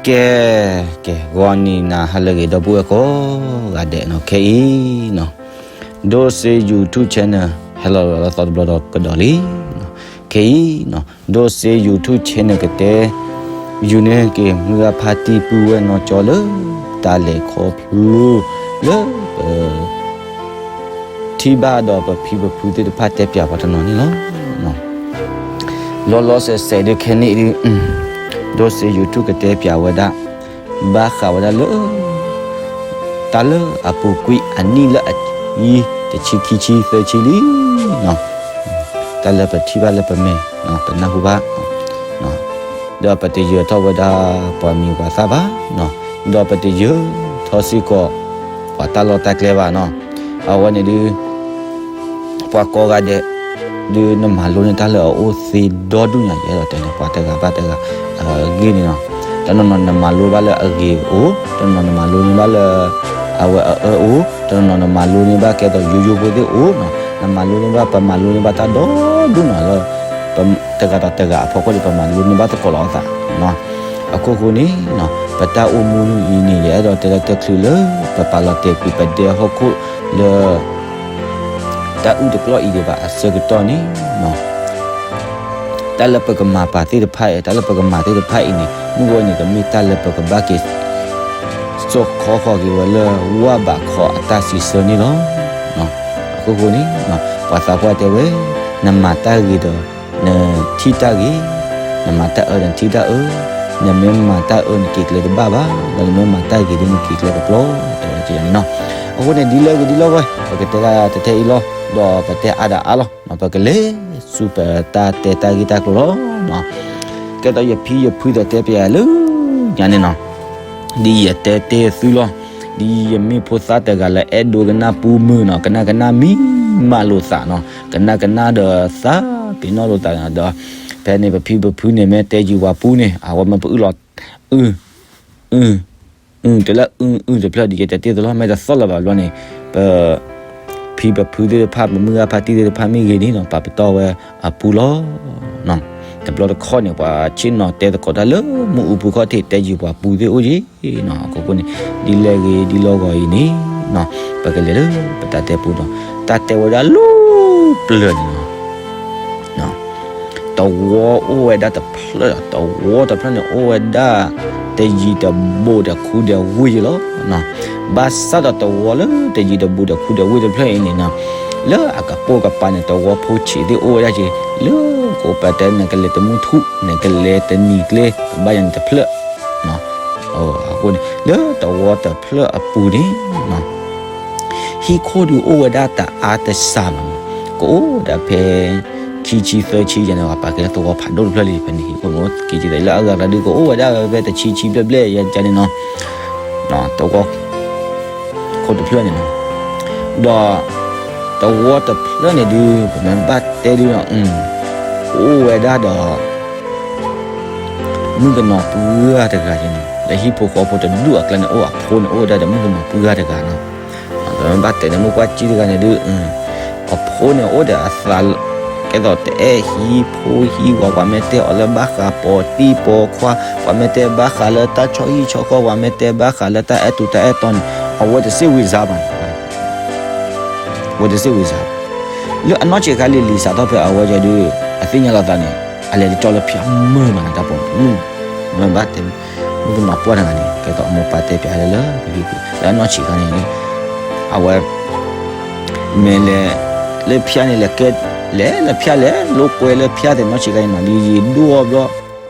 ကဲ, ကဲ, ဂီၤနံၤနၤဟါလၢအဂ့ၤ ဒီပုၢ်ဝဲၢ်ကိးဂၤဒဲးနီၤ, ခဲအံၤနီၤ ဒိစ့ YouTube channel ဟဲလီၤလီၤလၢသီတဘျီဒီးကဒီးလံနီၤ, ခဲအံၤနီၤ ဒိစ့ YouTube channel ကတဲ ယူၤန့ၢ်က့ၤ မုၢ်ဂၤဖါတံၢ်ပုၢ်ဝဲၢ်နီၢ်ကၠီလၢ တၢ်လဲၤခီဖျိလၢ ပ ထံၣ်ဘၣ်ဒီးပဖံပဖုသ့ၣ်တဖၣ်တဲပၠးပှၤတနီၤန့ၣ်လီၤ. လီၤလီၤဆဲးဆဲးဒုးခဲန့ၣ်ဒုး ဒိစ့ YouTube ကတဲပၠးဝဲဒၣ် ဘၣ်ဃးဝဲဒၣ်လၢ တၢ်လၢအပူၤကွံာ်အနံၣ်လၢအယံၤ တဆံခံဆံသၢဆံလံနီၤ, တၢ်လၢပထံၣ်ဘၣ်လၢပမဲာ် ပနၢ်ဟူဘၣ် ဒီးပတယၢၤထီၣ်ဝဲဒၣ်ပှၤမံၤပှၤသၣ်ဘၣ်နီၤ, ဒီးပတယၢၤထီၣ်စ့ၢ်ကီး ပှၤတၢ်လီၢ်တၢ်ကျဲဘၣ်နီၤ, အဝဲန့ၣ်ဒုး ပှၤကိးဂၤဒဲး ဒုးနမၤလိန့ၢ်တၢ်လၢအအိၣ်သ့ဒီဒူၣ်ညါ ယအဲၣ်ဒိးတဲန့ၣ် ပှၤတဂၤဘၣ်တဂၤ ဂ့ၢ်န့ၣ်နီၤ, တနီၤနီၤနမၤလိဘၣ်လၢအဂ့ၤအိၣ်, တနီၤနီၤနမၤလိန့ၢ်ဘၣ်လၢ အဝဲအအၢအိၣ်, တနီၤနီၤနမၤလိန့ၢ်ဘၣ်ကဲသိးယိယိဖိသ့ၣ်အိၣ်နီၤ, နမၤလိန့ၢ်ဘၣ် ပမၤလိန့ၢ်ဘၣ်တၢ်ဒီဒူၣ်နီၤလၢ တဂၤဒီးတဂၤအဖီခိၣ်န့ၣ် ပမၤလိန့ၢ်ဘၣ်သကိးလီၤအသးနီၤ, အခိၣ်ဃိန့ၣ်နီၤ ပတၢ်အိၣ်မူအံၤန့ၣ် ယအဲၣ်ဒိးတဲလၢတချုးလၢ ပပာ်လီၤတဲာ်ကွံာ်ပဒဲဟီၣ်ခိၣ်လၢ တၢ်အုၣ်တကျီၢ်အံၤဒံးဘၣ်အဆၢကတီၢ်န့ၣ်နီၤ, တၢ်လၢပကမၤပာ်သ့ၣ်တဖၣ်အံၤ တၢ်လၢပကမၤသ့ၣ်တဖၣ်အံၤန့ၣ် မုၢ်ဂီၢ်န့ၣ် ကမ့ၢ်တၢ်လၢပကဘၣ်က့ၤ စိာ်ခီဃီၤက့ၤဝဲလၢ ဝၢ်ဘးခီအတၢ်စံးဆၢန့ၣ်လီၤ. အခိၣ်ဃိန့ၣ် ပှၤသးပှၢ်တဲဝဲ နမၤတၢ်ဂ့ၤဒီး နထံၣ်တၢ်ဂ့ၤ, နမၤတၢ်အၢဒီးနထံၣ်တၢ်အၢ, နမ့ၢ်မၤတၢ်အၢ နက့ၤကျဲတဘၣ်ဘၣ်, ဒီးနမ့ၢ်မၤတၢ်ဂ့ၤဒီး နက့ၤကျဲတပျီ တဲဝဲဒ်န့ၣ်နီၤ. အဃိန့ၣ် ဒ်လဲၣ်ဂ့ၤဒ်လဲၣ်ဂ့ၤ ပကတဲဒၣ်တထဲအံၤလီၤ, ဒီးပတဲအါဒီးအါလီၤ, ပကလဲၤဆူပတၢ်တဲတၢ်ဂ့ၢ်တၢ်ကျိၤလီၤ. ကဲသိးယဖံယဖုသ့ၣ်တဲပၠးယၤလၢညါန့ၣ်နီၤ, ဒ်ယတဲတ့ၢ်သုလီၤ, ဒ်ယမ့ၢ်ဖိသၣ်တဂၤလၢအဲၣ်ဒိးကနၣ်ပူမုာ်နီၤ, ကနၣ်ကနၣ်မံမးလိာ်သးနီၤ, ကနၣ်ကနၣ်ဒီးသးပ့ၤနီၣ်လိာ်သးနီၤ, ဒီးဖဲန့ၣ် ပဖံပဖုန့ၣ် မ့ၢ်တဲယံၤပှၤပူန့ၣ် အဝဲမ့ၢ်ပအုၣ်လီၤ အုၣ် အုၣ် အုၣ် တုၤလၢအုၣ်အုၣ်တဖျၢၣ် ဒ်ယတဲတ့ၢ်သုလီၤ, မ့ၢ်တသီၣ်လၢၤဘၣ်ဘျီန့ၣ် ပ ဖံပဖုသ့ၣ်တဖၣ် ပမုၢ်ဂၤဖါတံၢ်သ့ၣ်တဖၣ်မ့ၢ်ဂ့ၤန့ၣ်နီၤ ပာ်ပတီၢ်ဝဲအပူလီၤ. တဘျီတခီၣ်န့ၣ် ပှၤဆ့ၣ်နီၤတဲသကိးတၢ်လၢမ့ၣ်အူပူၤခီၣ်ထံး တဲယံၤပှၤပူသ့ၣ်အိၣ်ယံၤနီၤ, အခိၣ်ဃိန့ၣ် ဒ်လဲၣ်ဂ့ၤဒ်လီၢ်ဂီၤအံၤန့ၣ်နီၤ ပကလဲၤလၢပတၢ်တဲပူနီၤ, တၢ်တဲဝဲဒၣ်လၢပျၢၤန့ၣ်နီၤ တဝီအိၣ်ဝဲဒၣ်တဖျၢၣ်ဒီး တဝီတဖျၢၣ်န့ၣ် အိၣ်ဝဲဒၣ်တယံၤတဘူးဒီးခူဒီးဝ့ၢ်ယံၤလီၤ. ဘၣ်ဆၣ်ဒီးတဝီလၢတယံၤတဘူးဒီးခူဒီးဝ့ၢ်တဖျၢၣ်အံၤန့ၣ်နီၤ လၢအကပိာ်ကပၤန့ၣ် တဝီဖိဆံးသ့ၣ်အိၣ်ဝဲဒၣ်က့ၤ လၢကအိၣ်ပတဲနကလဲၤတမုၢ်ထူၣ် နကလဲၤတနံၤကျဲ ကဘၣ်ယၤန့ၣ်တဖျၢၣ် အဃိန့ၣ် လၢတဝီတဖျၢၣ်အပူၤန့ၣ် ဟံၣ်ခိၣ်ဒုးအိၣ်ဝဲဒၣ်တအါတစှၤဘၣ်နီၤ, ကအိၣ်ဝဲဒၣ်ဖဲ ခံဆံသၢဆံယဲန့ၣ် ပာ်ကဲလၢသဝီဖးဒိၣ်တဖျၢၣ်လံ, ဖဲန့ၣ်ဟံၣ်ခိၣ်န့ၣ် က့ၤက့ၤသးလၢအဂၤဂၤဒုး ကအိၣ်ဝဲဒၣ်ဖဲတဆံဆံဘျဲၣ်ဘျဲၣ်ယဲန့ၣ်နီၤ, သဝီခိၣ်တဖျၢၣ်န့ၣ်နီၤ, ဒီး သဝီတဖျၢၣ်န့ၣ်ဒုး ပမ့ၢ်ဘၣ်တဲဒုး ကအိၣ်ဝဲဒၣ်ဒီး မုၣ်ကနီၤပုၢ်ဂၤတဂၤန့ၣ်နီၤ, လၢဟံၣ်ဖိဃီဖိတဒူၣ်အကျါန့ၣ် အိၣ်အဖိန့ၣ် အိၣ်ဝဲဒၣ်ဒီးမုၣ်ကနီၤပုၢ်ဂၤတဂၤနီၤ, ပမ့ၢ်ဘၣ်တဲန့ၣ် မုၣ်ကွၢ်ကၠံတဂၤန့ၣ်ဒုး အဖိန့ၣ်အိၣ်ဒီးအသး ကဲသိးတအဲၣ်ဟံၣ်ဖိဟံၣ်ဝၤ, ပှၤမ့ၢ်တဲအီၤလၢဘၣ်ဃးပိာ်တံၢ်ပိာ်ခွါ, ပှၤမ့ၢ်တဲဘၣ်ဃးလၢတၢ်ဆီဟံၣ်ဆီဃီ, ပှၤမ့ၢ်တဲဘၣ်ဃးလၢတၢ်အဲၣ်တူၤတၢ်အဲၣ်တီန့ၣ် အဝဲတစ့ၣ်ဝံၤစါဘၣ်န့ၣ် အဝဲတစ့ၣ်ဝံၤစါဘၣ်, လၢအနီၢ်ဆံးခါလံၤလံၤစးထီၣ်ဖဲအဝဲဒၣ်ဒုး အသ့ၣ်ညါလီၤသးန့ၣ် အလဲၤတကၠီလၢဖၠါမုာ်မးန့ၣ် တၢ်ပိာ်မုၣ်, မ့ၢ်ဘၣ်တဲ မုၣ်ကနီၤပှၢ်တဂၤန့ၣ် ကဲသိးအမိၢ်ပၢ်တဲပၠးလၢလၢ လၢအနီၢ်ဆံးခါန့ၣ် အဝဲ မ့ၢ်လဲၤ လၢဖၠါန့ၣ် လဲၤကဲ လဲၤလၢဖၠါ လဲၤလိာ်ကွဲလၢဖၠါသ့ၣ်နီၢ်ဆံးခါန့ၣ်နီၤ လံၤယံၤဒိၣ်ဘျီ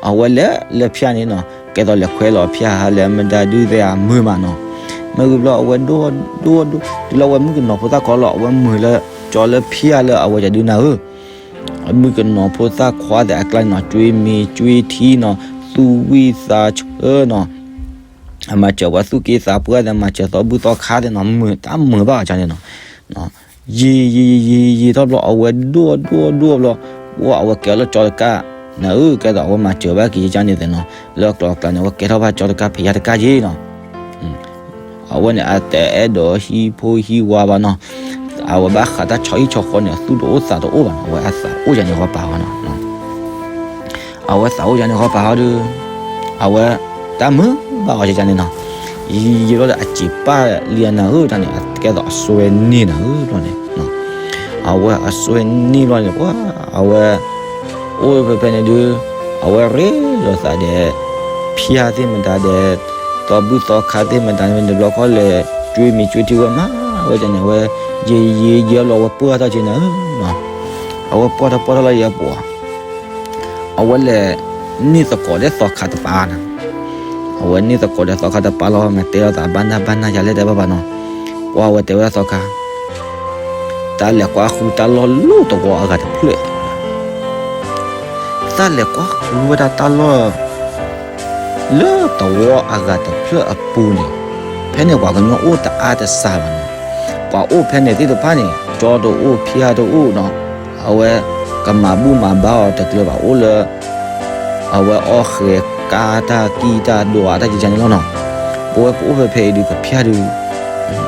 အဝဲလဲၤလၢဖၠါန့ၣ်နီၤ ကဲသိးလဲၤခွဲးလီၤဖၠါဟး လဲၤမတၤဒုးသ့ၣ်အမုာ်မးနီၤ, မ့ၢ်ဂ့ၤဘျီ အဝဲဒိၣ်ဒိၣ်ဒိၣ် တုၤလၢအဝဲမုၣ်ကနီၤဖိသၣ်ခွါလီၤ အဝဲမုာ်လၢ ကၠီလၢဖၠါလၢအဝဲဒၣ်ဒုးနၤဧၢ မုၣ်ကနီၤဖိသၣ်ခွါသ့ၣ်အကျါန့ၣ်နီၤ ကွ့မ့ၤကွ့ထံနီၤ သူၣ်ဝံၣ်သးဆၢနီၤ အမၤစၢၤပှၤသူၣ်က့သးပှၢ်သ့ၣ် မၤစၢၤသီဘူၣ်သီခါသ့ၣ်နီၤ မုာ်တၢ်မုာ်ဘၣ်အီၤန့ၣ်နီၤ, ယံာ်ယံာ်ယံာ်ယံာ်ယံာ်ထီၣ်ဘျီ အဝဲဒိၣ်ဒိၣ်ဒိၣ်ဘျီ ဝဲအဝဲကဲအီၤလၢကၠီတကၢ် နၤဧၢ ကဲသိးအဝဲမၤစၢၤဘၣ်က့ၤယန့ၣ်သ့ၣ်နီၤ လၢအကျိၤအကျဲန့ၣ် အဝဲကဲထီၣ်ဘၣ်ကၠီတကၢ်ဖဲယၤတကၢ်ယ့ၣ်နီၤ အဝဲန့ၣ်အတအဲၣ်ဒိးဟံၣ်ဖိဟံၣ်ဝါဘၣ်နီၤ, အဝဲဘၣ်ဃးတၢ်ဆီဟံၣ်ဆီဃီန့ၣ် အသူၣ်တအိၣ်သးတအိၣ်ဘၣ်နီၤ, အဝဲအသးအိၣ်ယၤန့ၣ်ဃီပာ်ဃီနီၤ, အဝဲသးအိၣ်ယၤန့ၣ်ဃီပာ်ဃီဒီး အဝဲ တၢ်မုာ်ဘၣ်အီၤကန့ၣ်နီၤ, ယံာ်ယံာ်ဘျီဒီး အစံးပာ်လံအနၤဧၢတၢ်န့ၣ် အကဲသိးအစွဲန့ၢ်နၤဧၢဘျီန့ၣ်, အဝဲအစွဲန့ၢ်ဘျီန့ၣ် ပှၤ အဝဲ အိၣ်ဖဲဖဲန့ၣ်ဒုး အဝဲရ့လိာ်သးဒီး ဖၠၣ်သ့ၣ်မတၤဒီး သီဘူၣ်သီခါသ့ၣ်မတၤန့ၣ် ဘျီခီလဲၣ် ကွ့မံၤကွ့ထံဝဲမး ဝဲန့ၣ် အဝဲ ယံာ်ယံာ်ယံာ်ဘျီ အဝဲပှၢ်ထီၣ်ကန့ၣ်ဧၢ, အဝဲပှၢ်ထီၣ်ပှၢ်ထီၣ်လီၤယဲပှၤ အဝဲလဲၤန့ၢ်သကိးဒီးသီခါတပၤန့ၣ်, အဝဲန့ၢ်သကိးဒီးသီခါတပၤလီၤ မ့ၢ်တဲလိာ်သးဘၣ်နၢ်ဘၣ်နၢ်ယၤလဲၣ်တဲဘၣ်ဘၣ်နီၤ, ပှၤဝဲတဲဝဲဒၣ်သီခါ တၢ်လဲၤကွၢ်ဃုတၢ်လီၢ်လၢသဝီအဂၤတဖျၢၣ်, တၢ်လဲၤကွၢ်ဃုဝဲဒၣ်တၢ်လီၢ် လၢသဝီအဂၤတဖျၢၣ်အပူၤန့ၣ်, ဖဲန့ၣ်ပှၤကညီအိၣ်တအါတစှၤဘၣ်န့ၣ်, ပှၤအိၣ်ဖဲန့ၣ်သ့ၣ်တဖၣ်န့ၣ် ကၠီတအိၣ်ဖၠၣ်တအိၣ်နီၤ, အဝဲကမၤဘူၣ်မၤဘါအီၤတကျၢၤဘၣ် အိၣ်လၢ အဝဲအီၣ်ဃဲၤကါတၢ်ကံၢ်တၢ်ဒွးတၢ်ကံကန့ၣ်လီၤနီၤ, ပဝဲပအိၣ်ဖဲဖဲအံၤဒုးကဖၠၣ်ဒုး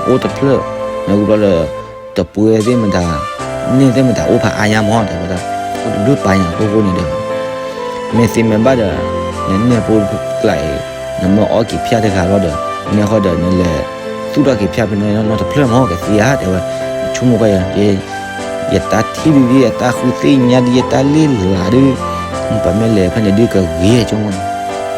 အိၣ်တဖျၢၣ်, မ့ၢ်ဝံၤဘျီဒီး တပှဲၤသ့ၣ်မတၤ န့ၢ်သ့ၣ်မတၤအိၣ်ဖးအါညါမး တဲဝဲဒၣ်, အိၣ်တဘျုးပာ်ညါအခိၣ်ဃိန့ၣ်ဒီး မ့ၢ်သ့မ့ၢ်ဘၣ်ဒီး နနဲၣ်ဖိကျါအံၤ နမ့ၢ်အီၣ်က့ၤဖၠၣ်တဂၤလီၤဒီး နဲဃီဒီးနလဲၤ သူၣ်ထီၣ်က့ၤဖၠၣ်ဖဲန့ၣ်နီတဖျၢၣ်မး ကသ့ဧါ တဲဝဲ, ဆိကမိၣ်ကွၢ်ယၤ ယတၢ်ထံၣ်ဒုး ယတၢ်ဃုသ့ၣ်ညါဒုး ယတၢ်လ့ၣ်လၤဒုး ပမ့ၢ်လဲၤဖဲန့ၣ်ဒုးကဂ့ၤဆိကမိၣ်န့ၣ်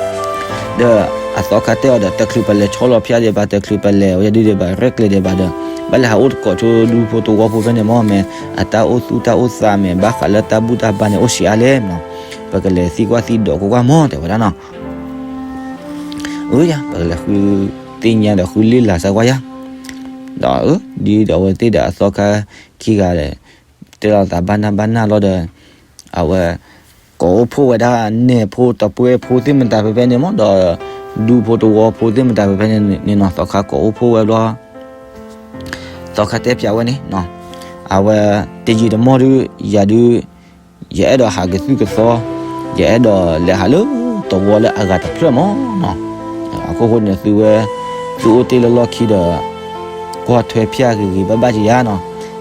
ဒီးအသီခါတဲအီၤဒီး တချုးပလဲၤဆီလီၤဖၠၣ်ဒံးဘၣ် တချုးပလဲၤဝဲဒုးဒံးဘၣ် ရဲၣ်ကျဲၤဒံးဘၣ်ဒီး ဘၣ်လဲၤဟးအိၣ်သကိးဆိဒူဖိသဝီဖိဖဲန့ၣ်မး မ့ၢ်အတၢ်အိၣ်သူၣ်တၢ်အိၣ်သးမ့ၢ် ဘၣ်ဃးလၢတၢ်ဘူၣ်တၢ်ဘါန့ၣ် အိၣ်ဆံးအါလဲၣ်နီၤ, ပကလဲၤသံကွၢ်သံဒိးကွၢ်ကွၢ်မး တဲဝဲဒၣ်နီၤ, အၢယၤ ပကလဲၤဃုသ့ၣ်ညါဒီးဃုလ့ၣ်လၤစၢၤကွၢ်ယၤ, ဒီးအၢ ဒ်ဒီးအဝဲသ့ၣ်ဒီးအသီခါခံဂၤဒီး တဲလိာ်သးဘၣ်နၢ်ဘၣ်နၢ်လီၤဒီး အဝဲ ကိးအိၣ်ဖှိၣ်ဝဲဒၣ်နဲၣ်ဖိတပှဲၤဖိသ့ၣ်မတၤဖဲဖဲန့ၣ်မး ဒီးဒူဖိသဝီဖိသ့ၣ်မတၤဖဲဖဲန့ၣ်နီၤ သီခါကိးအိၣ်ဖှိၣ်ဝဲဘျီ သီခါတဲပၠးဝဲန့ၣ်နီၤ, အဝဲ တယံာ်တမီၢ်ဒုး ယၤဒုး ယအဲၣ်ဒိးဟးကသုၣ်ကသီ, ယအဲၣ်ဒိးလဲၤဟးလၢသဝီလၢအဂၤတဖျၢၣ်မးနီၤ, အခိၣ်ဃိန့ၣ်သုဝဲ သုအိၣ်တ့ၢ်လၢလီၢ်ခံဒီး ကွၢ်ထွဲဖၠၣ်ဂ့ၤဂ့ၤဘၣ်ဘၣ်ကယၤနီ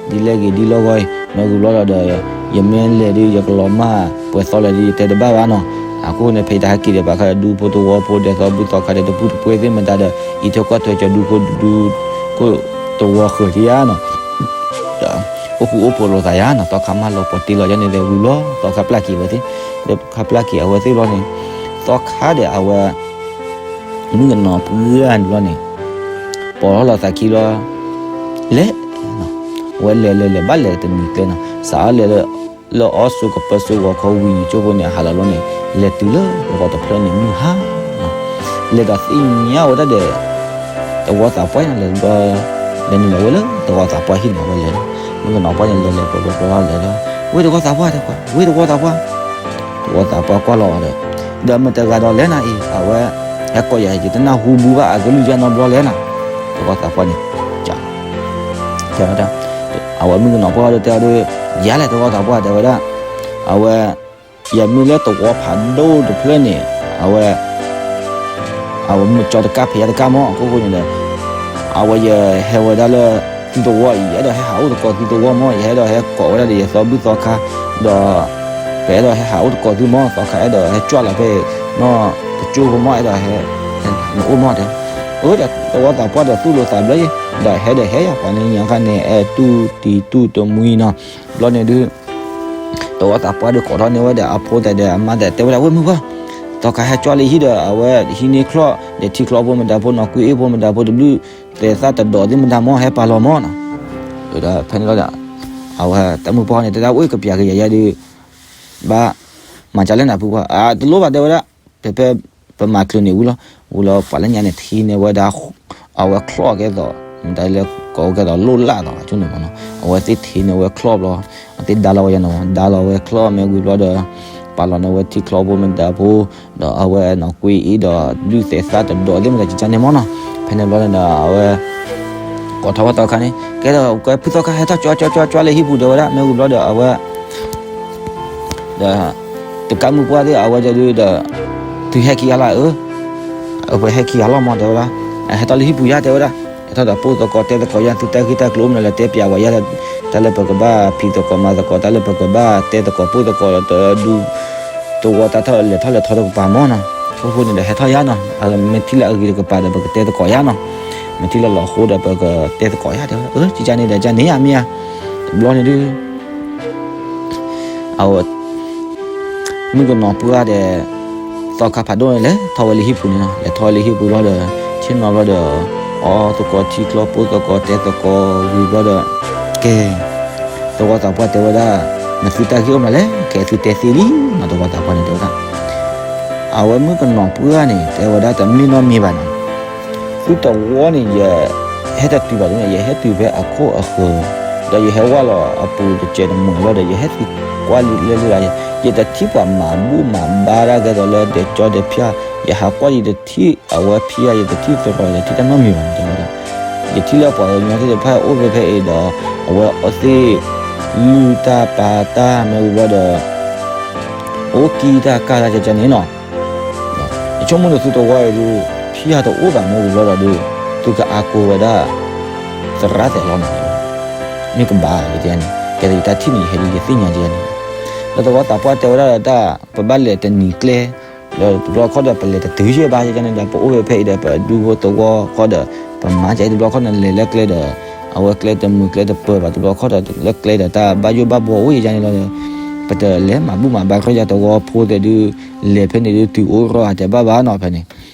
ၤ, ဒ်လဲၣ်ဂ့ၤဒ်လီၢ်ဂီၢ်အံၤ မ့ၢ်ဂ့ၤဘျီဒီး ယမ့ၢ်လဲၤဒုး ယကလီၤမၢ်ပှဲၤသီလဲၣ်ဒုး ယတဲတဘၣ်ဘၣ်နီၤ, အခိၣ်န့ၣ် ဖဲယတဟဲက့ၤဒံးဘၣ်ခါ ဒူဖိသဝီဖိဒီးသီဘူၣ်သီခါဒီး တဘူၣ်တပှဲၤသ့ၣ်မတၤဒီး အံးထွဲကွၢ်ထွဲကၠီဒူဖိဒူ ခိၣ်သဝီဃၢၤကယၤနီၤ, ဒီး အိၣ်ဃူအိၣ်ဖိးလိာ်သးယၤနီၤ, သီခါမၢလီၤပှီၤတ့လီၤယၤန့ၣ်ဒီးဝံၤဘျီ သီခါပျၢ်က့ၤအဝဲသ့ၣ်, သီခါပျၢ်က့ၤအဝဲသ့ၣ်ဘျီန့ၣ် သီခါဒီးအဝဲ မုၣ်ကနီၤပှၢ်န့ၣ်ဘျီန့ၣ် ပိာ်ထီၣ်လိာ်သးခံဘျီ လဲၤ ဝဲလဲၤလဲၤလဲၤဘၣ်လဲၤတမံၤကျဲနီၤ, စးထီၣ်လဲၤလၢ လၢအီၣ်စိကပၢစိဂီၤခီဝံၤန့ၣ် ကၠိဖိန့ၣ် အဟးလီၤဘျီန့ၣ် လဲၤတုၤလၢသဝီတဖျၢၣ်န့ၣ် မုၢ်ဟါ လဲၤဒီးသ့ၣ်ညါဝဲဒၣ်ဒီး သဝီသးပှၢ်န့ၣ်လဲၤဘျီ လဲၤနုာ်လီၤဝဲလၢသဝီသးပှၢ်ဟံၣ်န့ၣ် အဝဲလဲၤလီၤ, မုၣ်ကနီၤပှၢ်န့ၣ်လဲၤလဲၤပှဲၤပှဲၤပှဲၤလီၤလဲၤလီၤ, ဝ့ၢ်သဝီသးပှၢ်တဲကွၢ် ဝ့ၢ်သဝီသးပှၢ် သဝီသးပှၢ်ကွၢ်လီၤအီၤဒီး ဒီးမတၤတဂၤဒီးလဲၣ်နၤအံၤ အဝဲ ဟဲကိးယၤ ယတနၢ်ဟူဘူးဘၣ် အကလုၢ်ယဲၢ်နီတဘျီလဲၣ်နၤ, သဝီသးပှၢ်န့ၣ် တဲဝဲဒၣ် အဝဲမုၣ်ကနီၤပှၢ်ဒီးတဲအီၤဒီး ယၤလဲၣ်သဝီသးပှၢ်တဲဝဲဒၣ်, အဝဲ ယမ့ၢ်လၢသဝီဖးဒိၣ်တဖျၢၣ်န့ၣ် အဝဲ အဝဲမုၢ်ကၠီတကၢ်ဖံးယါတကၢ်မး အခိၣ်ဃိန့ၣ်ဒီး အဝဲယဟဲဝဲဒၣ်လၢ သုသဝီအံၤ ယအဲၣ်ဒိးဟဲဟးအိၣ်သကိးသုသဝီမး ယဟဲဒိးဟဲကိးဝဲဒၣ်ဒီးယသီဘူၣ်သီခါ ဒီး ပအဲၣ်ဒိးဟဲဟးအိၣ်သကိးသုမး သီခါအဲၣ်ဒိးဟဲကွၢ်လီၤဖဲ နီၢ်တကၠိဖိမး အဲၣ်ဒိးဟဲ နအိၣ်မးတဲ အၢ ဒီးသဝီသးပှၢ်ဒီးသူၣ်လိာ်သးဘျီယဲ ဒီးဟဲဒီးဟဲယၤ ပှၤန့ၣ်ညါခါန့ၣ် အဲၣ်တူၢ်တံၤတူၢ်တမှံနီၤ ဘျီန့ၣ်ဒုး သဝီသးပှၢ်ဒီးကိးထီၣ်န့ၢ်ဝဲဒီးအဖိသၣ်ဒီးအမါသၣ် တဲဝဲဒၣ် ဝ့ၢ်မုၢ်ပှၢ် သီခါဟဲကွၢ်လၢဟံၣ်ဒီး အဝဲဟံးန့ၢ်ချီၣ်ဒီးထံချီဖိမတၤဖိ နီၢ်ကွ့အ့ၣ်ဖိမတၤဖိတဘျုး သဲးသၣ်တဒိးသ့ၣ်မတၤမး ဟဲပာ်လီၤမးနီၤ ဒီးဖဲန့ၣ်လီၤဒီး အဝဲတၢ်မုၢ်ပှၢ်န့ၣ် တဲဒၣ် ဝ့ၢ်ကပျးကယၤယဲဒုး ဘၣ် မၤကၢ်လဲၣ်နၤဖုပှၢ် အတလိၣ်ဘၣ်တဲဝဲဒၣ် ဖဲဖဲ ပမၤချုးန့ၢ်ဝံၤလီၤ ဝံၤလီၤပှၤလၢညါန့ၣ် ထံန့ၢ်ဝဲဒၣ် အဝဲချီၣ်ကဲသိး မတၤလၢကိးကဲသိးလိၣ်လၢ်သိး ဆိန့ၣ်မးနီၤ အဝဲသ့ၣ်ထံန့ၢ်ဝဲချီၣ်ဘျီ အသ့ၣ်ဒါလီၤဝဲယၤနီၤ ဒါလီၤဝဲချီၣ်မ့ၢ်ဝံၤဘျီဒီး ပာ်လီၤန့ၢ်ဝဲထံချီဖိမတၤဖိ ဒီးအဝဲနီၢ်ကွ့အ့ၣ်ဒီး ဒုးသဲးသၣ်တဒိးသ့ၣ်မတၤကကန့ၣ်မးနီၤ ဖဲန့ၣ်ဘျီန့ၣ်ဒီး အဝဲ ကိးထီၣ်ဝဲသီခါန့ၣ် ကဲဒီး ကဲဖုသီခါဟဲထီၣ်ကွၢ်ကွၢ်ကွၢ်ကွၢ်လၢဟံၣ်ပူၤတဲဝဲဒၣ် မ့ၢ်ဝံၤဘျီဒီး အဝဲ ဒီး တကးမုၢ်ပှၢ်သ့ၣ် အဝဲဒၣ်ဒုးဒီး သုဟဲခံဂၤလီၤဧၢ, အဝဲဟဲခံဂၤလီၤမး တဲဝဲဒၣ်, ဟဲထီၣ်လၢဟံၣ်ပူၤယါ တဲဝဲဒၣ်, ဟဲထီၣ်ဒီးပိၢ်သကိးတဲသကိးယါ သုတၢ်ဂ့ၢ်တၢ်ကျိၤအိၣ်မနုၤလဲၣ် တဲပျးဝဲယါ, တၢ်လၢပကဘၣ်ဖံးသကိးမၤသကိး တၢ်လၢပကဘၣ်တဲသကိးပိၢ်သကိးဒီးဒူ သဝီတၢ်ထီၣ်လဲၤထီၣ်လဲၤထီတကပၤမးနီၤ, အဃိန့ၣ်ဒီးဟဲထီၣ်ယါနီၤ, မ့ၢ်ထံၣ်လၢအဂ့ၤတကပၤဒီး ပကတဲသကိးယါနီၤ, မ့ၢ်ထံၣ်လၢလီၤဃိဒီး ပကတဲသကိးယါတဲဝဲ, အၢ ကကန့ၣ်ဒီး ကန့ၣ်ဧါမ့ၢ်ဧါ, တဘျီန့ၣ်ဒုး အဝဲ မုၣ်ကနီၤပှၢ်ဒီး သီခါဖးဒိၣ်န့ၣ် လဲၤထီၣ်ဝဲလၢဟံၣ်ပူၤန့ၣ်နီၤ, လဲၤထီၣ်ဝဲလၢဟံၣ်ပူၤလီၤဒီး ဆ့ၣ်နီၤဘျီဒီး အီသကိးထံချီ ပိၢ်သကိး တဲသကိးဝံၤဘျီဒီး ကဲ သဝီသးပှၢ်တဲဝဲဒၣ်, နသုတၢ်ဂ့ၢ်အိၣ်မးလဲၣ်, ကဲသုတဲသ့လံနီၤ, သဝီသးပှၢ်န့ၣ်တဲဝဲဒၣ် အဝဲမုၣ်ကနီၤပှၢ်န့ၣ် တဲဝဲဒၣ်တမ့ၢ်နီတမံၤဘၣ်နီၤ, သုတဝီန့ၣ် ယဟဲတတုၤဘၣ်န့ၣ် ယဟဲတုၤဖဲအခိၣ်အဃၢၤ, ဒီးယဟဲဝဲလီၤအပူၤတစဲးတမုာ်ဘျီဒီး ယဟဲသံကွၢ်လံလၢလၢ်လၢ်, ယတထံၣ်ပှၤမၤဘူၣ်မၤဘါတၢ်ကဲသိးလၢဒဲးကၠီဒဲးဖၠၣ်, ယဟးကွၢ်ယတထံၣ်အဝဲဖံးယၤ ယတထံၣ်သရီယတထံၣ်တၢ်နီတမံၤဘၣ်န့ၣ်တဲဝဲဒၣ်, ယထံၣ်လၢပှၤကညီသ့ၣ်တဖၣ်အိၣ်ဖဲဖဲအံၤဒီး အဝဲအီသ့ၣ် လုၢ်တၢ်ပာ်တၢ်မ့ၢ်ဝံၤဘျီဒီး အိၣ်ကံတၢ်ကၢ်တၢ်ကကန့ၣ်နီၤ, ယဆိကမိၣ်န့ၣ်သုတဝီအံၤဒုး ဖံးယၤတအိၣ်ဘၣ်မ့ၢ်ဝံၤဘျီဒီးဒုး သုကအါကိးဝဲဒၣ် သရၣ်သဲးလီၤနီၤ, မ့ၢ်ကဘၣ်ယတဲန့ၣ် ကဲဒီးယတၢ်ထံၣ်န့ၣ်ယဟဲဒ်ယသ့ၣ်ညါယဲန့ၣ်, ဒီးသဝီသးပှၢ်တဲဝဲဒၣ်ဒီးတၢ် ပဘၣ်လဲၤတနံၤကျဲ ဒီးတဘျီခီဒီး ပလဲၤတတုၤယဲဘၣ်ယဲန့ၣ်ဒီး ပအိၣ်ဝဲဖဲအံၤဒီး ပဒူဖိသဝီခီဒီး ပမၤကဲတဘျီခီန့ၣ် လဲၤလၢကျဲဒီး အဝဲကျဲတမုာ်ကျဲတပၢၤဘၣ် တဘျီခီဒီး လၢကျဲဒီးတၢ်ဘၣ်ယိၣ်ဘၣ်ဘှီအိၣ်ယဲန့ၣ်လီၤ, ပတလဲၤမၤဘူၣ်မၤဘါကြၢးယၤသဝီဖိသ့ၣ်ဒုး လဲၤဖဲန့ၣ်ဒုး တုၤအိၣ်ရီၣ်အတဲဘၣ်ဘၣ်နီၤဖဲန့ၣ်,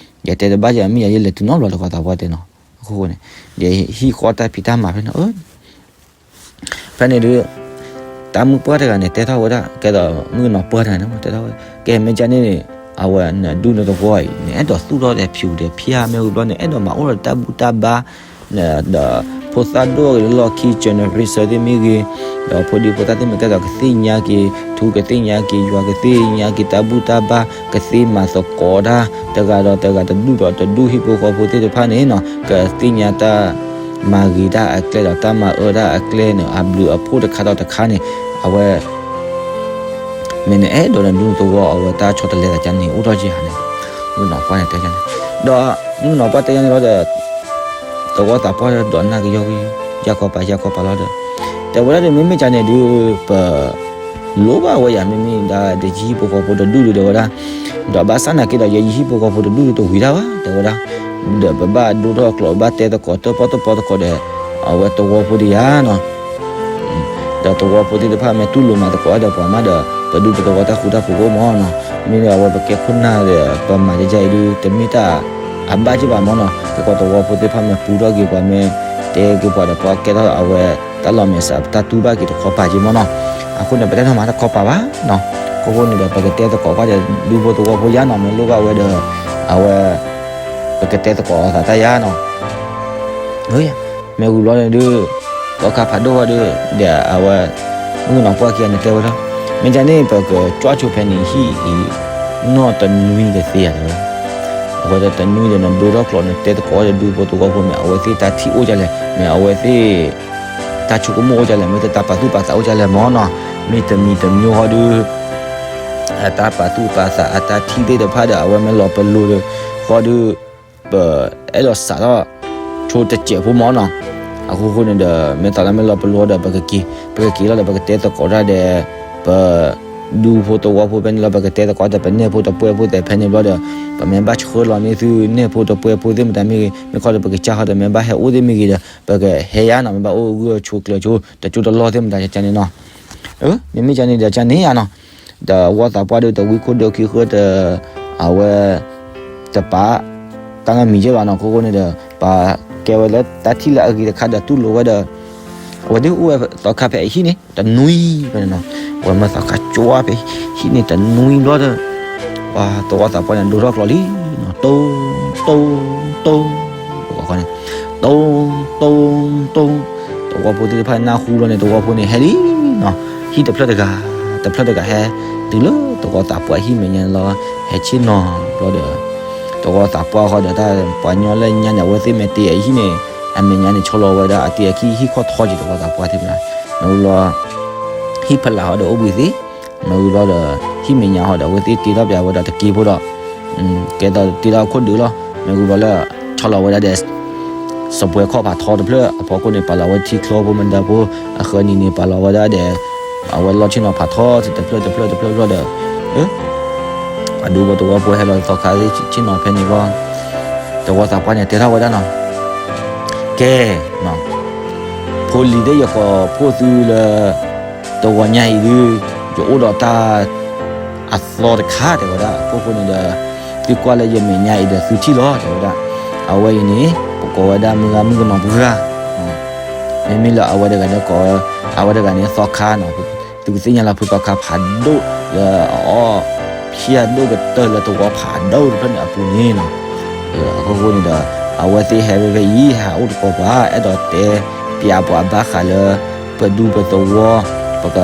ယတဲတဘၣ်ယၤမ့ၢ်ယၤ ယလဲၤတုၤနီတဘျီ သဝီသးပှၢ်တဲနီၤ, အဃိန့ၣ် ယဟံၣ်ဃီတၢ်ဖံးတၢ်မၤဖဲန့ၣ် ဖဲန့ၣ်ဒုး တၢ်မုၣ်ပှၢ်တဂၤန့ၣ် တဲထီၣ်ဝဲဒၣ် ကဲဒီးမုၣ်ကနီၤပှၢ်တဂၤန့ၣ် တဲထီၣ်ဝဲ ကဲမ့ၢ်ကန့ၣ်န့ၣ် အဝဲနဒူနသဝီအံၤ နအဲၣ်ဒိးသူၣ်ထီၣ်ဒီးဖံးဒီးဖံးဧါ မ့ၢ်ဝံၤဘျီ နအဲၣ်ဒိးမၤအိၣ်ဒီးတၢ်ဘူၣ်တၢ်ဘါ ဒီးဖိသၣ်ဒိၣ်ဂ့ၤလၢလီၢ်ခံ generation သ့ၣ်မ့ၢ်ဂ့ၤ, ဒီးဖိဒံဖိသၣ်သ့ၣ်မ့ၢ်ကဲဒီး ကသ့ၣ်ညါက့ၤ ထူကသ့ၣ်ညါက့ၤ ယွၤကသ့ၣ်ညါက့ၤ တၢ်ဘူၣ်တၢ်ဘါ ကသ့မၤသကိးတၢ် တဂၤဒီးတဂၤ တဒူၣ်ဒီးတဒူၣ် ဟံၣ်ဖိဃီဖိသ့ၣ်တဖၣ်န့ၣ်နီၤ ကသ့ၣ်ညါတၢ် မၤဂ့ၤတၢ်အကျဲဒီး တၢ်မၤအၢတၢ်အကျဲန့ၣ် အဘျုးအဖှိၣ်တခါဒီးတခါန့ၣ် အဝဲ မ့ၢ်နအဲၣ်ဒိးနဒူနသဝီ အဝဲတၢ်ဆီတလဲသးကန့ၣ် အိၣ်ထီၣ်က့ၤဧါန့ၣ် မုၣ်ကနီၤပှၢ်န့ၣ်တဲန့ၣ်, ဒီးမုၣ်ကနီၤပှၢ်တဲန့ၣ်လီၤဒီး သဝီသးပှၢ်ဒီးနၢ်ကယီကယီ ယၢ်ခီပၤယၢ်ခီပၤလီၤဒီး တဲဝဲဒၣ်ဒီး မ့မ့ၢ်ကန့ၣ်ဒုး ပ လိၣ်ဘၣ်ဝဲယၤ မ့မ့ၢ်ဒၣ်ဒီးယဟံၣ်ဖိဃီဖိတဒူၣ်ဒုး တဲဝဲဒၣ်, ဒီးဘၣ်ဆၣ်နာ်က့ဒီး ယဟံၣ်ဖိဃီဖိတဒူၣ်ဒုးတဝံၤဒၣ်ဘၣ် တဲဝဲဒၣ်, ဒီးပဘၣ်ဒိထီၣ်ကျိး ဘၣ်တဲသကိးတၢၣ်ပီၣ်တၢၣ်ပီသကိးဒီး အဝဲသဝီဖိဒံးဧါနီၤ ဒီးသဝီဖိသ့ၣ်တဖၣ်မ့ၢ်တူၢ်လိာ်မၤသကိးဒီးပှၤမးဒီး ပဒူပသဝီတၢ်ဃူတၢ်ဖိးကအိၣ်မးနီၤ, မ့ၢ်ဒီးအဝဲပကဲခိၣ်နၢ်ဒီး ပမၤဒ်အံၤဒုး တမ့ၢ်တၢ်အဘၣ်က့ၤဘၣ်မးနီၤ, သကိးသဝီဖိသ့ၣ်တဖၣ်မ့ၢ်ပူထီၣ်က့ၤပှၤမ့ၢ်တဲက့ၤပှၤဒီး ပှၤကဲထီၣ်အဝဲတၢ်လီၤမဲာ်ဆှး ပတၢ်တူၢ်ဘၣ်က့ၤတခီပၤက့ၤမးနီၤ, အဃိန့ၣ် ပတၢ်ထီၣ်မၤတခီပၤဘၣ်နီၤ, အဃိန့ၣ်ဒီး ပကတဲသကိးကွၢ်ဒီး ဒူဖိသဝီဖိယါနီၤ မ့ၢ်လိၣ်ဘၣ်ဝဲဒီး အဝဲ ပကတဲသကိးအသးတၢ်ယါနီၤ မ့ၢ်ဝံၤဘျီန့ၣ်ဒုး သီခါဖးဒိၣ်ဝဲဒီး ဒီးအဝဲ မုၣ်ကနီၤပှၢ်ခံဂၤန့ၣ်တဲဝဲဒၣ်, မ့ၢ်ကန့ၣ် ပကကွၢ်ဆိဖဲန့ၣ်ဟံၣ်အံၤ နီၢ်တနွံတသ့ဧါတဲဝဲ, အဝဲဒီးတနွံဒီးနဒိထီၣ်ကျိး နတဲသကိးဒီးဒူဖိသဝီဖိမ့ၢ် အဝဲသ့ၣ်တၢ်ထံၣ်အိၣ်ဒ်လဲၣ် မ့ၢ်အဝဲသ့ၣ် တၢ်ဆိကမိၣ်အိၣ်ဒ်လဲၣ် မ့ၢ်တၢ်ပာ်သူၣ်ပာ်သးအိၣ်ဒ်လဲၣ်မးနီၤ, မ့ၢ်တမံၤတမံၤဃီဒီး အတၢ်ပာ်သူၣ်ပာ်သး အတၢ်ထံၣ်သ့ၣ်တဖၣ်ဒီး အဝဲမ့ၢ်လီၤပလိာ်ဒီး ဃီဒီး ပအဲၣ်ဒိးစးထီၣ် ဆိတစဲးဖိမးနီၤ, အဃိဃိန့ၣ်ဒီး မ့ၢ်သးလၢမ့ၢ်လီၤပလိာ်ဒီး ပကက့ၤ ပကက့ၤလီၤဒီး ပကတဲသကိးတၢ်ဒီး ပ ဒူဖိသဝီဖိဖဲန့ၣ်လီၤ ပကတဲသကိးဒီး ပနဲၣ်ဖိတပှဲၤဖိသ့ၣ်ဖဲန့ၣ်ဘျီဒီး ပမ့ၢ်ဘၣ်ဆှၢလီၤန့ၢ်သုနဲၣ်ဖိတပှဲၤဖိသ့ၣ်မတၤမ့ၢ်ဂ့ၤ မ့ၢ်ခီဒီး ပကစၢ်ဃီဒီး မ့ၢ်ဘၣ်ဟဲအိၣ်သ့ၣ်မ့ၢ်ဂ့ၤဒီး ပကဟဲယါနီၤ မ့ၢ်ဘၣ်အိၣ်ဂၢၢ်ဆိးကျၢၤဆိ တကၠိတလီၢ်သ့ၣ်မတၤကန့ၣ်နီၤ, မ့မ့ၢ်ကန့ၣ်ဒီး ကန့ၣ်ယါနီၤ, ဒီးဝီသးပှၢ်ဒီး တဝံခိၣ်ဒၢခံဃၢတ အဝဲ တပာ် တၢ်နီတမံၤယဲၢ်ဘၣ်နီၤ အဃိဃိန့ၣ်ဒီး ပှၤကဲဝဲလၢတၢ်ထံၣ်လၢအဂ့ၤတခါဒီးတူၢ်လိာ်ဝဲဒီး အဝဲသ့ၣ်အိၣ်ဝဲသီခါဖဲအဟံၣ်န့ၣ် တနွံဖဲန့ၣ်နီၤ, အဝဲမ့ၢ်သီခါကွၢ်ဖဲဟံၣ်န့ၣ်တနွံဘျီဒီး ပှၤသဝီသးပှၢ်န့ၣ် ဒိထီၣ်ကျိးလံနီၤ တိ တိ တိ အဃိန့ၣ် တိ တိ တိ သဝီဖိသ့ၣ်တဖၣ်နၢ်ဟူလီၤန့ၣ် သဝီဖိန့ၣ်ဟဲလံနီၤ, ဟံၣ်တဖျၢၣ်တဂၤ တဖျၢၣ်တဂၤဟဲ တုၤလၢသဝီသးပှၢ်ဟံၣ်မဲာ်ညါန့ၣ်လီၤ, ဟဲဆ့ၣ်နီၤဘျီဒီး သဝီသးပှၢ်ဃီဒီး တၢ်ပှၤညီလၢညါန့ၣ် အဝဲသ့ၣ်မ့ၢ်တ့အဟံၣ်န့ၣ် အမဲာ်ညါန့ၣ် ဆီလီၤဝဲဒၣ်အတ့အခံဟံၣ်ခီၣ်ထီက့ၤသဝီသးပှၢ်သ့ၣ်မနၤ, မ့ၢ်လီၤ ဟံၣ်ဖလးဃီဒီးအိၣ်ဘှံးသ့, မ့ၢ်ဝံၤဘျီဒီး ဟံၣ်မဲာ်ညါဃီဒီး အဝဲသ့ၣ်တ့ထီၣ်ပၠးဝဲဒီးတက့ဖိဒီး ကဲသိးတ့ထီၣ်ခိၣ်ဒုးလီၤ, မ့ၢ်ဝံၤဘျီလၢ ဆီလီၤဝဲဒၣ်ဒီး စပွဲခီၣ်ဖးထီတဖျၢၣ် အဖီခိၣ်န့ၣ် ပာ်လီၤဝဲထံချီဖိမ့ၢ်ဒၢဖိ အဃၢနံၤန့ၣ် ပာ်လီၤဝဲဒၣ်ဒီး အဝဲလီၢ်ဆ့ၣ်နီၤဖးထီတဖျၢၣ်တဖျၢၣ်တဖျၢၣ်ဘျီဒီး အဒူဖိတဝီဖိဟဲလီၤသီခါဆ့ၣ်နီၤဖဲန့ၣ်ဘျီ, တဝီသးပှၢ်န့ၣ်တဲထီၣ်ဝဲဒၣ်နီၤ, ကဲ, ဖိလံၤသ့ၣ်ယကိးဖိသုလၢ တဝီညါအံၤဒုး ယအိၣ်ဒီးတၢ် အသီတခါတဲဝဲဒၣ်, အခိၣ်ဃိန့ၣ်ဒီး သုကွၢ်လၢယမဲာ်ညါအံၤဒီးသုထံၣ်လီၤတဲဝဲဒၣ်, အဝဲအံၤန့ၣ် ပကိးဝဲဒၣ်မုၢ်ဂၤမုၣ်ကနီၤပှၢ်, မ့မ့ၢ်လၢအဝဲတဂၤန့ၣ်ကိး, အဝဲတဂၤန့ၣ်သီခါနီၤ, သုကသ့ၣ်ညါလၢဖုသီခါဖးဒိၣ်လၢအအီၣ် ဖၠၣ်ဒိၣ်ကတၢၢ်လၢတဝီဖးဒိၣ်တဖျၢၣ်န့ၣ်အပူၤန့ၣ်နီၤ, အခိၣ်ဃိန့ၣ်ဒီး အဝဲသ့ၣ်ဟဲဖဲဖဲအံၤ ဟဲအိၣ်တကိးပှၤ အဲၣ်ဒိးတဲပၠးပှၤဘၣ်ဃးလၢ ပဒူပသဝီ ပက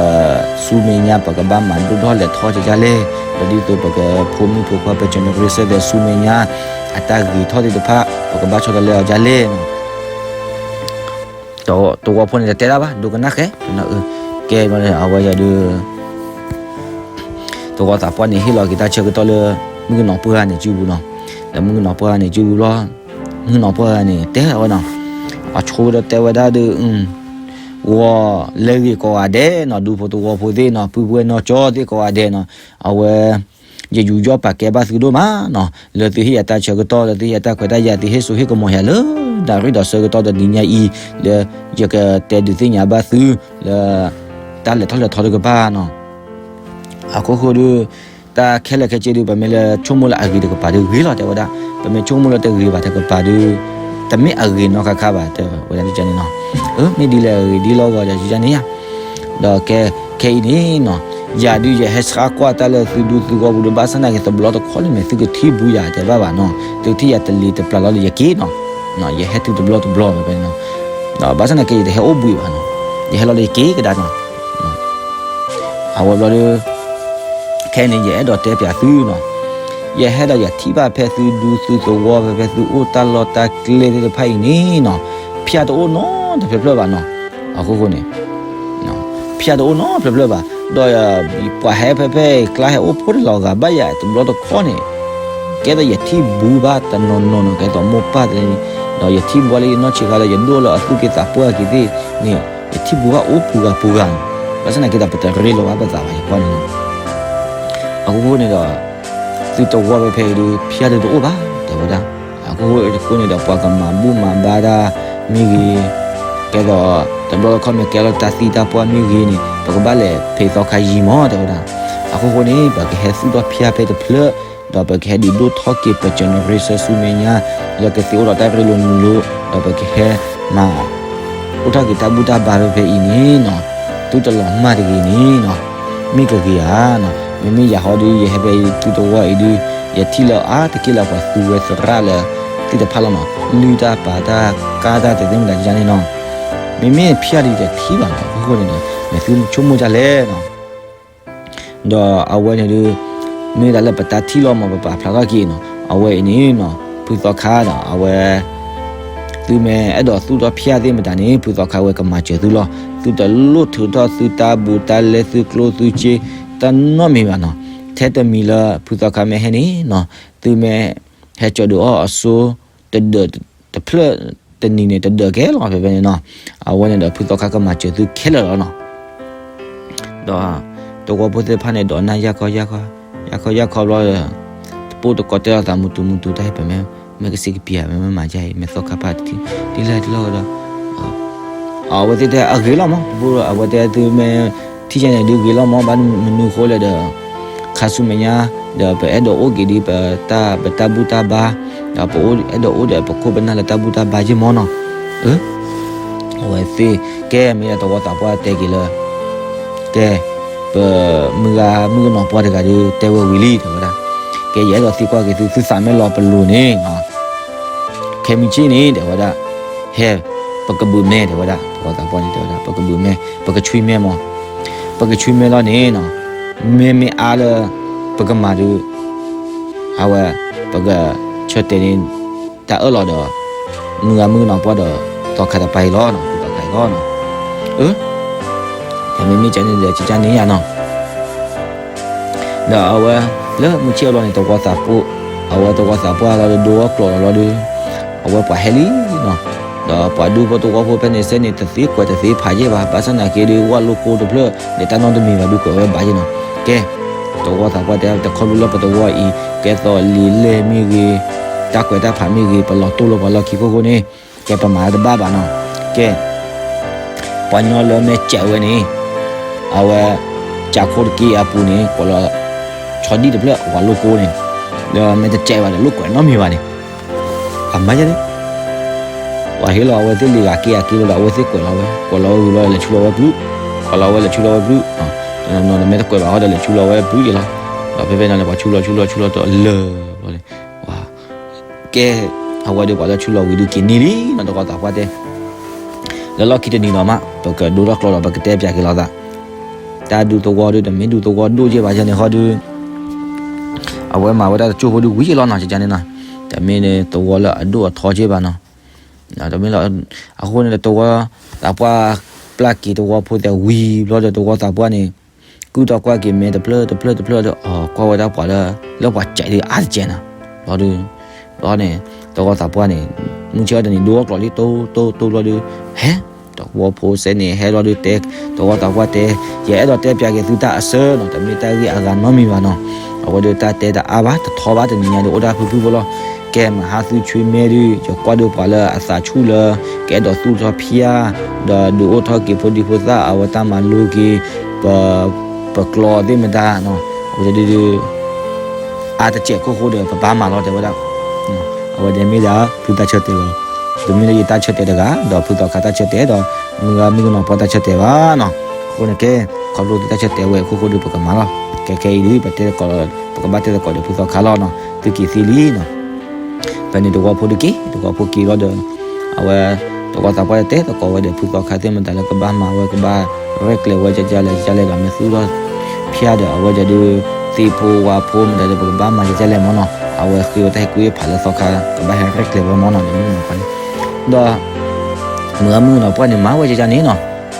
ဆူမဲာ်ညါ ပကဘၣ်မၤဒိၣ်ထီၣ်လဲၢ်ထီၣ်ကကလဲၣ်, ဒီးဒ်သိးပကဖိမုၣ်ဖိခွါ ပgeneration သ့ၣ်ဆူမဲာ်ညါ အတၢ်ဂ့ၤထီၣ်သ့ၣ်တဖၣ် ပကဘၣ်ဆီတလဲအီၤကကလဲၣ်နီၤ, တဝီဖိန့ၣ်တတဲတၢ်ဘၣ် ဒိကနၣ်ဃဲ, ကဲဘျီန့ၣ် အဝဲယၤဒုး တဝီသးပှၢ်န့ၣ်ဟ့ၣ်လီၤက့ၤတၢ်ဆၢကတီၢ်လၢ မုၣ်ကနီၤပှၢ်ဂၤန့ၣ်စုပူၤနီၤ, ဒီးမုၣ်ကနီၤပှၢ်ဂၤန့ၣ်စုပူၤဘျီ, မုၣ်ကနီၤပှၢ်ဂၤန့ၣ် တဲဝဲနီၤ, အဆိကတၢၢ်တဲဝဲဒၣ်ဒုး ဂီၤလၢဂ့ၤကိးဂၤဒဲးနီၤ, ဒူဖိတဝီဖိသ့ၣ်နီၤ, ပုၢ်ဝဲၢ်နီၢ်ကၠီသ့ၣ်ကိးဂၤဒဲးနီၤ, အဝဲ ယယူးယီၣ်ပာ်ကဲဘၣ်သုဒိၣ်မးနီၤ, လၢသုဟ့ၣ်ယၤတၢ်ဆၢကတီၢ် လၢသုဟ့ၣ်ယၤတၢ်ခွဲးတၢ်ယာ် သုဟ့ၣ်စိဟ့ၣ်ကမီၤယၤလၢ ဒၣ်ရ့ၣ်ဒီးဆၢကတီၢ်တနံၤညါအံၤ လၢယကတဲဒုးသ့ၣ်ညါဘၣ်သု လၢ တၢ်လဲၤထီၣ်လဲၤထီတကပၤနီၤ, အခိၣ်ဃိဒီး တၢ်ခဲလၢာ်ခဲဆ့ဒီး ပမ့ၢ်လၢဆိကမိၣ်လၢအဂ့ၤတကပၤဒီးဂ့ၤလီၤ တဲဝဲဒၣ်, ပမ့ၢ်ဆိကမိၣ်လၢတဂ့ၤဘၣ်တကပၤဒီး တမ့ၢ်အဂ့ၤနီတခါခါဘၣ် တဲဝဲဒၣ်န့ၣ်နီၤ, မ့ၢ်ဒ်လဲၣ်အဂ့ၤဒ်လီၤဂီၤဒီးယန့ၣ်ယါ, ဒီးကဲ ခဲအံၤန့ၣ်နီၤ, ယၤဒုးယဟဲဆှါကွၢ်တၢ်လၢသုဒူသုဂီၢ်ပူၤဒီး ဘၣ်ဆၣ်သနာ်က့ တဘျီတခီၣ်န့ၣ်မ့ၢ်သုကထံၣ်ဘူးယၤတဲဘၣ်ဘၣ်နီၤ, သုကထံၣ်ယၤတလံၤတပျၢ်လီၤဒီးယက့ၤနီၤ, ယဟဲတုၤတဘျီတဘျီဖဲဖဲန့ၣ်နီၤ, ဒီးဘၣ်ဆၣ်သနာ်က့ ယတဟဲအိၣ်ဘှံးဘၣ်နီၤ, ယဟဲလီၤဒီးယက့ၤကဒါနီၤ အဝဲဘျီဒီး ခဲအံၤန့ၣ်ယအဲၣ်ဒိးတဲပၠးသုနီၤ, ယဟဲဒီးယထံၣ်ဘၣ်ဖဲသုဒူသုသဝီဖဲဖဲသုအိၣ်တၢ်လီၢ်တၢ်ကျဲသ့ၣ်တဖၣ်အံၤန့ၣ်နီၤ, ဖၠၣ်တအိၣ်နီတဖျၢၣ်ဖျၢၣ်ဘၣ်နီၤ, အခိၣ်ဃိန့ၣ် ဖၠၣ်တအိၣ်နီတဖျၢၣ်ဖျၢၣ်ဘၣ်, ဒီးပှၤဟဲဖဲဖဲအံၤ ကျါဟဲအိၣ်ဖှိၣ်တလီၤဂာ်ဘၣ်ယၤ တဘျီတခီၣ်န့ၣ် ကဲသိးယထံၣ်ဘူးဘၣ်တနီၤနီၤနီၤ ကဲသိးမိၢ်ပၢ်တ, ဒီးယထံၣ်ဘူးဘၣ်လၢယနီၢ်ဆံးခါဒီး ယဒိၣ်လၢအသူၣ်က့သးပှၢ်က့ၤသ့ၣ်န့ၣ် ယထံၣ်ဘူးဘၣ်အိၣ်ပူၤဂၤပူၤဂၤနီၤ, ဘၣ်ဆၣ်သနာ်က့ဒီး ပတရ့လိာ်ဘၣ်ပသးဘၣ် ယကွၢ်န့ၣ်နီၤ, အခိၣ်ဃိန့ၣ်ဒီး သုတဝီဖဲဖဲအံၤဒီး ဖၠၣ်ဒုးတအိၣ်ဘၣ် တဲဝဲဒၣ်, အခိၣ်ဃိန့ၣ်ဒီး ပှၤကမၤဘူၣ်မၤဘါတၢ်မ့ၢ်ဂ့ၤ, ကဲသိး တဘျီတခီၣ်မ့ၢ်ကဲလီၤတၢ်သံတၢ်ပှၢ်မ့ၢ်ဂ့ၤန့ၣ် ပကဘၣ်လဲၤဖံးသီခါယံာ်မး တဲဝဲဒၣ်, အခိၣ်ဃိန့ၣ် ပကဟဲသူၣ်ထီၣ်ဖၠၣ်ဖဲတဖျၢၣ်, ဒီးပကဟဲဒုးဒိၣ်ထီၣ်က့ၤပgenerationဆူမဲာ်ညါ လၢကသ့အိၣ်ဒီးတၢ်ရ့လိာ်မုာ်လိာ်, ဒီးပကဟဲမၤ အိၣ်ထီၣ်က့ၤတၢ်ဘူၣ်တၢ်ဘါဖဲဖဲအံၤန့ၣ်နီၤ, သုတလီၤမၢ်တဂ့ၤန့ၣ်နီၤ, မ့ၢ်ကဂ့ၤဧါနီၤ, မ့မ့ၢ်ယၤဟီဒီး ယဟဲဖဲအံၤသုတဝီအံၤဒီး ယထံၣ်လၢအါတက့ၢ်လၢပှၤသူဝဲသရၣ်လၢ သ့ၣ်တဖၣ်လီၤနီၤ, လုၢ်တၢ်ပာ်တၢ်ကါတၢ်တသ့ၣ်မတၤယါန့ၣ်နီၤ, မ့မ့ၢ်ဖၠၣ်ဒီးယတထံၣ်ဘၣ်နီၤ, အခိၣ်ဃိန့ၣ်ဒီး မ့ၢ်သုဆိကမိၣ်ဒ်လဲၣ်နီၤ ဒီးအဝဲန့ၣ်ဒီး မ့ၢ်ဒၣ်လၢပတၢ်ထံၣ်လီၤမး ပပာ်ဖျါထီၣ်က့ၤနီၤ, အဝဲအံၤန့ၣ်နီၤ ဖုသီခါဒီး အဝဲ သုမ့ၢ်အဲၣ်ဒိးသူၣ်ထီၣ်ဖၠၣ်သ့ၣ်မတၤန့ၣ် ဖုသီခါဝဲကမၤစၢၤသုလီၤ. သုတလိၣ်ထုးထီၣ်သုတၢ်ဘူးတၢ်လဲသုကျိၣ်သုစ့ တၢ်နီတမံၤဘၣ်နီၤ. ထဲတမံၤလၢဖုသီခါမ့ၢ်ဟဲန့ၣ်နီၤ သုမ့ၢ်ဟဲကၠီဒုးအီၣ်အစိ တဒၢးတဖျၢၣ်တနံၤန့ၣ် တဒၢးကဲလီၤ ဖဲဖဲန့ၣ်နီၤ. အဝဲန့ၣ်ဒီးဖုသီခါကမၤစၢၤသုခဲလၢာ်လီၤနီၤ. ဒီးတဝီဖိသ့ၣ်တဖၣ်န့ၣ် ဒိးနၢ်ယၢ်ခီယၢ်ခီ ယၢ်ခီယၢ်ခီဘျီဒီး တပိၢ်တကီတဲလိာ်သးမုၢ်တူမုၢ်တူ တၢ်ဟ့ၣ်ပမ့ၢ် မ့ၢ်ကစံးကပံာ်ဧါ မ့ၢ်မၤယါအံၤ မ့ၢ်သီခါဖးတထံၣ် ဒ်လဲၣ်ဒ်လဲၣ်ဒီး အဝဲသ့ၣ်တဲအဂ့ၤလီၤမး အဝဲတဲသုမ့ၢ်ထံၣ်ယါန့ၣ်ဒုးဂ့ၤလီၤမး ဘၣ်မနုၤဃိလဲၣ်ဒီး ခါဆူမဲာ်ညါ ဒီးပအဲၣ်ဒိးအိၣ်က့ၤဒ်ပတၢ် ပတၢ်ဘူၣ်တၢ်ဘါ ဒီးပအဲၣ်ဒိးအိၣ်ဒီးပခိၣ်ပနၢ်လၢတၢ်ဘူၣ်တၢ်ဘါယ့ၢ်မးနီၤ. အဝဲသ့ၣ် ကဲမ့ၢ်ဒၣ်တဝီသးပှၢ်တဲက့ၤလၢ ကဲ ပမုၢ်ဂၤမုၣ်ကနီၤပှၢ်တဂၤဒီး တဲဝဲဝံၤလံ တဲဝဲဒၣ် ကဲ ယအဲၣ်ဒိးသံကွၢ်က့ၤသု သုသးမ့ၢ်လီၤပလိာ်န့ၣ် ခဲမုၢ်ဆ့ၣ်န့ၣ် တဲဝဲဒၣ် ဟဲ ပကဘုးမဲ တဲဝဲဒၣ် တဝီသးပှၢ်န့ၣ် တဲဝဲဒၣ် ပကဘုးမဲ ပကဆွံမဲမး ပကဆွံမဲလီၤန့ၣ်နီၤ မ့မ့ၢ်အါလၢ ပကမၤဒုး အဝဲ ပကဆၢတဲာ်န့ၣ် တၢ်အၢၣ်လီၤဒီး မုၢ်ဂၤမုၣ်ကနီၤပှၢ်ဒီး သီခါတပၤအံၤလီၤနီၤ သီခါအံၤလီၤနီၤ. အၢ တမ့မ့ၢ်ကန့ၣ်ဒီး ကန့ၣ်ယါနီၤ. ဒီးအဝဲ လၢမုၢ်ဆ့ၣ်အဘျီန့ၣ် တဝီသးပှၢ် အဝဲတဝီသးပှၢ်လီၤဒီး ဒိအီၣ်ကျိာ်လီၤလီၤဒီး အဝဲပှၤဟဲလံနီၤ. ဒီးပှၤဒူဖိတဝီဖိဖဲန့ၣ်စဲန့ၣ် တသ့ကွဲးတသ့ဖးယဲၢ်ဘၣ် ဘၣ်ဆၣ်သနာ်က့ဒီး ဝၣ်လိကိတဖျၢၣ် ဒီးတၢ်နီတမံၤဘၣ်ဒုးကွဲးဝဲဘၣ်ယဲၢ်နီၤ. ကဲ သဝီသးပှၢ်တဲ တခီဖျိလၢပသဝီအံၤ ကဲသိးလံာ်လဲၢ်မ့ၢ်ဂ့ၤ, တၢ်ကွဲးတၢ်ဖးမ့ၢ်ဂ့ၤ, ပလီၤတိၢ်လီၤပှၤလီၢ်ခံခိၣ်ဃိန့ၣ်, ကဲပမၤတဘၣ်ဘၣ်နီၤ. ကဲ ပှၤညီလၢမ့ၢ်ကးဝဲန့ၣ်, အဝဲ ကးခိၣ်တက့ၢ်အပူၤန့ၣ် ကွၢ်လီၤ ဆီဒံၣ်တဖျၢၣ် ဝၤလိၣ်ကိန့ၣ်, ဒီးမ့ၢ်တကးဘၣ်ဒီး လိၣ်ကွဲးနီတမံၤဘၣ်န့ၣ် အမၤယဲန့ၣ်, ပှၤဟ့ၣ်လီၤအဝဲသ့ၣ်လံာ်ဂၤက့ၤအက့ၤလီၤဒီး အဝဲသ့ၣ်ကွဲးလီၤဝဲ, ကွဲးလီၤဝဲဝံၤလီၤ လဲၤဆူလီၤဝဲပျုၢ်, ကွဲးလီၤဝဲလဲၤဆူလီၤဝဲပျုၢ်, ဒီးမ့ၢ်တကွဲးဘၣ်ဃီဒီး လဲၤဆူလီၤဝဲပျုၢ်ယဲလီၤ. ဒီးဖဲဖဲန့ၣ်န့ၣ် ပှၤဆူလီၤဆူလီၤဆူလီၤဒီးလၢာ်ဘျီန့ၣ်, ကဲ အဝဲဒီးပှၤလၢဆူလီၤဝံၤဒုးက့ၤန့ၢ်လံနီၤ သဝီသးပှၢ်တဲ လၢလီၢ်ခံတနံၤဒီးမး ပကဒိထီၣ်ကျိးဒီး ပကတဲပၠးက့ၤလိာ်သး, တၢ်ဒုးသဝီဒုး တမ့ၢ်ဒုးသဝီဒိၣ်က့ဘၣ်ယဲန့ၣ်ဃီဒုး အဝဲမၤဝဲဒၣ်တကၠိၢ်ဖိဒုးဝံၤယဲလီၤနီၤ ကကန့ၣ်နီၤ, တမ့ၢ်န့ၣ်သဝီလၢအဒိၣ်အထီက့ဘၣ်နီၤ, တမ့ၢ်လီၤ, အဃိန့ၣ်ဒီးသဝီသးပှၢ် ပျၢ်က့ၤသဝီဖိသ့ၣ်ဝံၤဘျီဒီး သဝီသးပှၢ်န့ၣ် ကုၢ်ထီၣ်ကွၢ်က့ၤမဲာ်တဖျၢၣ်တဖျၢၣ်တဖျၢၣ်ဒီး အကွၢ်ဝဲဒၣ်ပှၤလၢ လၢပှၤကးဒုးအါတကဲနီၤ, ဘျီဒုး ဘျီန့ၣ် သဝီသးပှၢ်န့ၣ် မုၢ်ဆ့ၣ်အီၤတနံၤဒိထီၣ်ကျိးလံ တိတိတိဘျီဒုး ဟဲ သဝီဖိစဲန့ၣ် ဟဲလီၤဒုးတဲ သဝီသးပှၢ်တဲ ယအဲၣ်ဒိးတဲပၠးက့ၤသုတၢ်အဆၢနီၤ တမ့ၢ်တၢ်ဂ့ၢ်အဂၤနီတမံၤဘၣ်နီၤ, အဝဲဒုးတၢ်တဲတအါဘၣ် တထီဘၣ်တနံၤညါဒုး အိၣ်ဒၣ်ဖုဖုဖိလီၤ, ကဲမဟါသုဆွံမဲဒုး ယကွၢ်ဒုးပှၤလၢအသးဆူၣ်လၢ ကအဲၣ်ဒိးသူၣ်ထီၣ်ဖၠၣ် ဒီးဒုးအိၣ်ထီၣ်က့ၤဖိဒံဖိသၣ် အဝဲတၢ်မၤလိက့ၤ ပ ပကျိာ်သ့ၣ်မတၤနီၤ, အဝဲဒုး အါတစဲးခိၣ်ဃိဒီး ပဘၣ်မၤလီၤတဲဝဲဒၣ်, အဝဲန့ၣ်မ့ၢ်ဒၣ်ဖုတၢ်ဆၢတဲာ်လီၤ, တမ့ၢ်လၢယတၢ်ဆၢတဲာ်တဂၤ ဒီးဖုသီခါတၢ်ဆၢတဲာ်ဒီး မုၢ်ဂၤမုၢ်ကနီၤပှၢ်တၢ်ဆၢတဲာ်ဘၣ်နီၤ, အဃိန့ၣ်ကဲ ခီဖျိသုတၢ်ဆၢတဲာ်ဝဲအခိၣ်ဃိဒီး ပကမၤလီၤ, ကဲခဲအံၤဒုး ပတဲသကိး ပကဘၣ်တဲသကိးဒီးဖုသီခါလီၤနီၤ, သုက့ၤသ့လံနီၤ ဖဲန့ၣ်သဝီဖိဒုးက့ၤ သဝီဖိက့ၤလီၤဒီး အဝဲ သဝီသးပှၢ်တဲသကိးဝဲဒီး ဖုသီခါသ့ၣ်မတၤလၢကဘၣ်မၤဝဲ ကဘၣ်ရဲၣ်ကျဲၤဝဲ ကကလဲၣ် ကကလဲၣ်ဒီး မ့ၢ်သူၣ်ထီၣ်ဖၠၣ်ဒီး အဝဲဒၣ်ဒုး သ့ၣ်ဖိဝါဖိမတၤဒီး ပကဘၣ်မၤကကလဲၣ်မၢ်နီၤ, အဝဲဃ့ဝဲတၢ်ဟ့ၣ်ကူၣ်ဟ့ၣ်ဖးလၢသီခါ ကဘၣ်ဟဲရဲၣ်ကျဲၤဝဲမၢ်နီၤ မုၢ်ဂၤမုၢ်ကနီၤပှၢ်န့ၣ်, ဒီး မုၢ်ဂၤမုၢ်ကနီၤပှၢ်န့ၣ် မၤဝဲကကန့ၣ်နီၤ,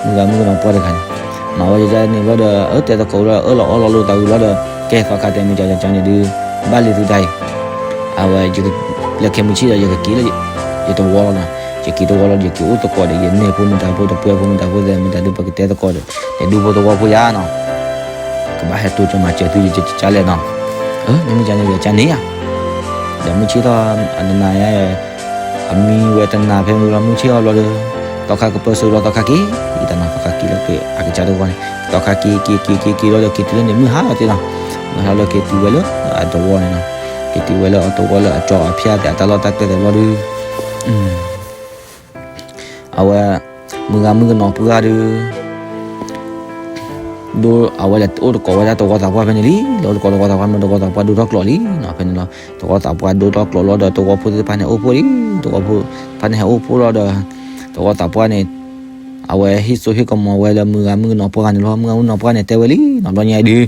မုၢ်ဂၤမုၢ်ကနီၤပှၢ်တဂၤန့ၣ် မၤဝဲကကန့ၣ်ဘျီဒီး အၢ တဲသကိးလၢအၢၣ်လီၤအီလီၤလိာ်သးဝံၤလီၤဒီး ကဲသီခါတဲမ့ၢ်ကကန့ၣ်ဒုး ဘၣ်လံသုတၢ်အံၤ အဝဲ လၢခဲမုၢ်ဆ့ၣ်ဒီး ယကက့ၤလၢ ယသဝီလီၤနီၤ, ယက့ၤသဝီလီၤဒီး ယက့ၤအိၣ်သကိးဒီး ယနဲၣ်ဖိမတၤဖိ တပှဲၤဖိမတၤဖိသ့ၣ်မတၤဒုး ပကတဲသကိးဒီး ယဒူဖိသဝီဖိယါနီၤ, ကဘၣ်ဟဲတိစၢၤမၤစၢၤသု ယကကလဲၣ်နီၤ, အၢ မ့မ့ၢ်ကန့ၣ် ယကန့ၣ်ဧါ, ဒီးမုၢ်ဆ့ၣ်ထီၣ် အနနၤယါ အမံဝဲတနၤဖဲမုၢ်လီၤ မုၢ်ဆ့ၣ်ထီၣ်ဘျီဒီး သီခါကပၢၢ်ဆၢလီၤ သီခါက့ၤ တၢ်နီၤ သီခါက့ၤလၢအကစၢ်တဝီန့ၣ် သီခါက့ၤ က့ၤ က့ၤ က့ၤ က့ၤလီၤဒီး က့ၤတုၤလၢန့ၣ် မုၢ်ဟါလီၤတ့ၢ်နီၤ, မုၢ်ဟါလီၤက့ၤတုၤဝဲလၢအတဝီန့ၣ်နီၤ, က့ၤတုၤဝဲလၢအတဝီလၢအကၠီအဖၠၣ်သ့ၣ် အတၢ်လီၢ်တၢ်ကျဲသ့ၣ်ဘျီဒီး အဝဲ မုၢ်ဂၤမုၢ်ကနီၤပှၢ်ဒုး ဒိၣ်အဝဲလဲၤအိၣ်သကိးဝဲဒၣ်သဝီသးပှၢ်ဖဲန့ၣ်လံ, လဲၤအိၣ်သကိးသဝီသးပှၢ်မ့ၢ် သဝီသးပှၢ်ဒိၣ်ထီၣ်ကျိးလံနီၤ, ဖဲန့ၣ်လီၤ သဝီသးပှၢ်ဒိၣ်ထီၣ်ကျိးလီၤဒီး သဝီဖိသ့ၣ်တဖၣ်န့ၣ်အိၣ်ဖှိၣ်လံ, သဝီဖိသ့ၣ်တဖၣ်န့ၣ်ဟဲအိၣ်ဖှိၣ်လီၤဒီး သဝီသးပှၢ်န့ၣ် အဝဲဟ့ၣ်စိဟ့ၣ်ကမီၤဝဲလၢမုၢ်ဂၤမုၢ်ကနီၤပှၢ်န့ၣ်လီၤ, မုၢ်ဂၤမုၢ်ကနီၤပှၢ်န့ၣ်တဲဝဲလံနီၤ, ဘျီညါဒုး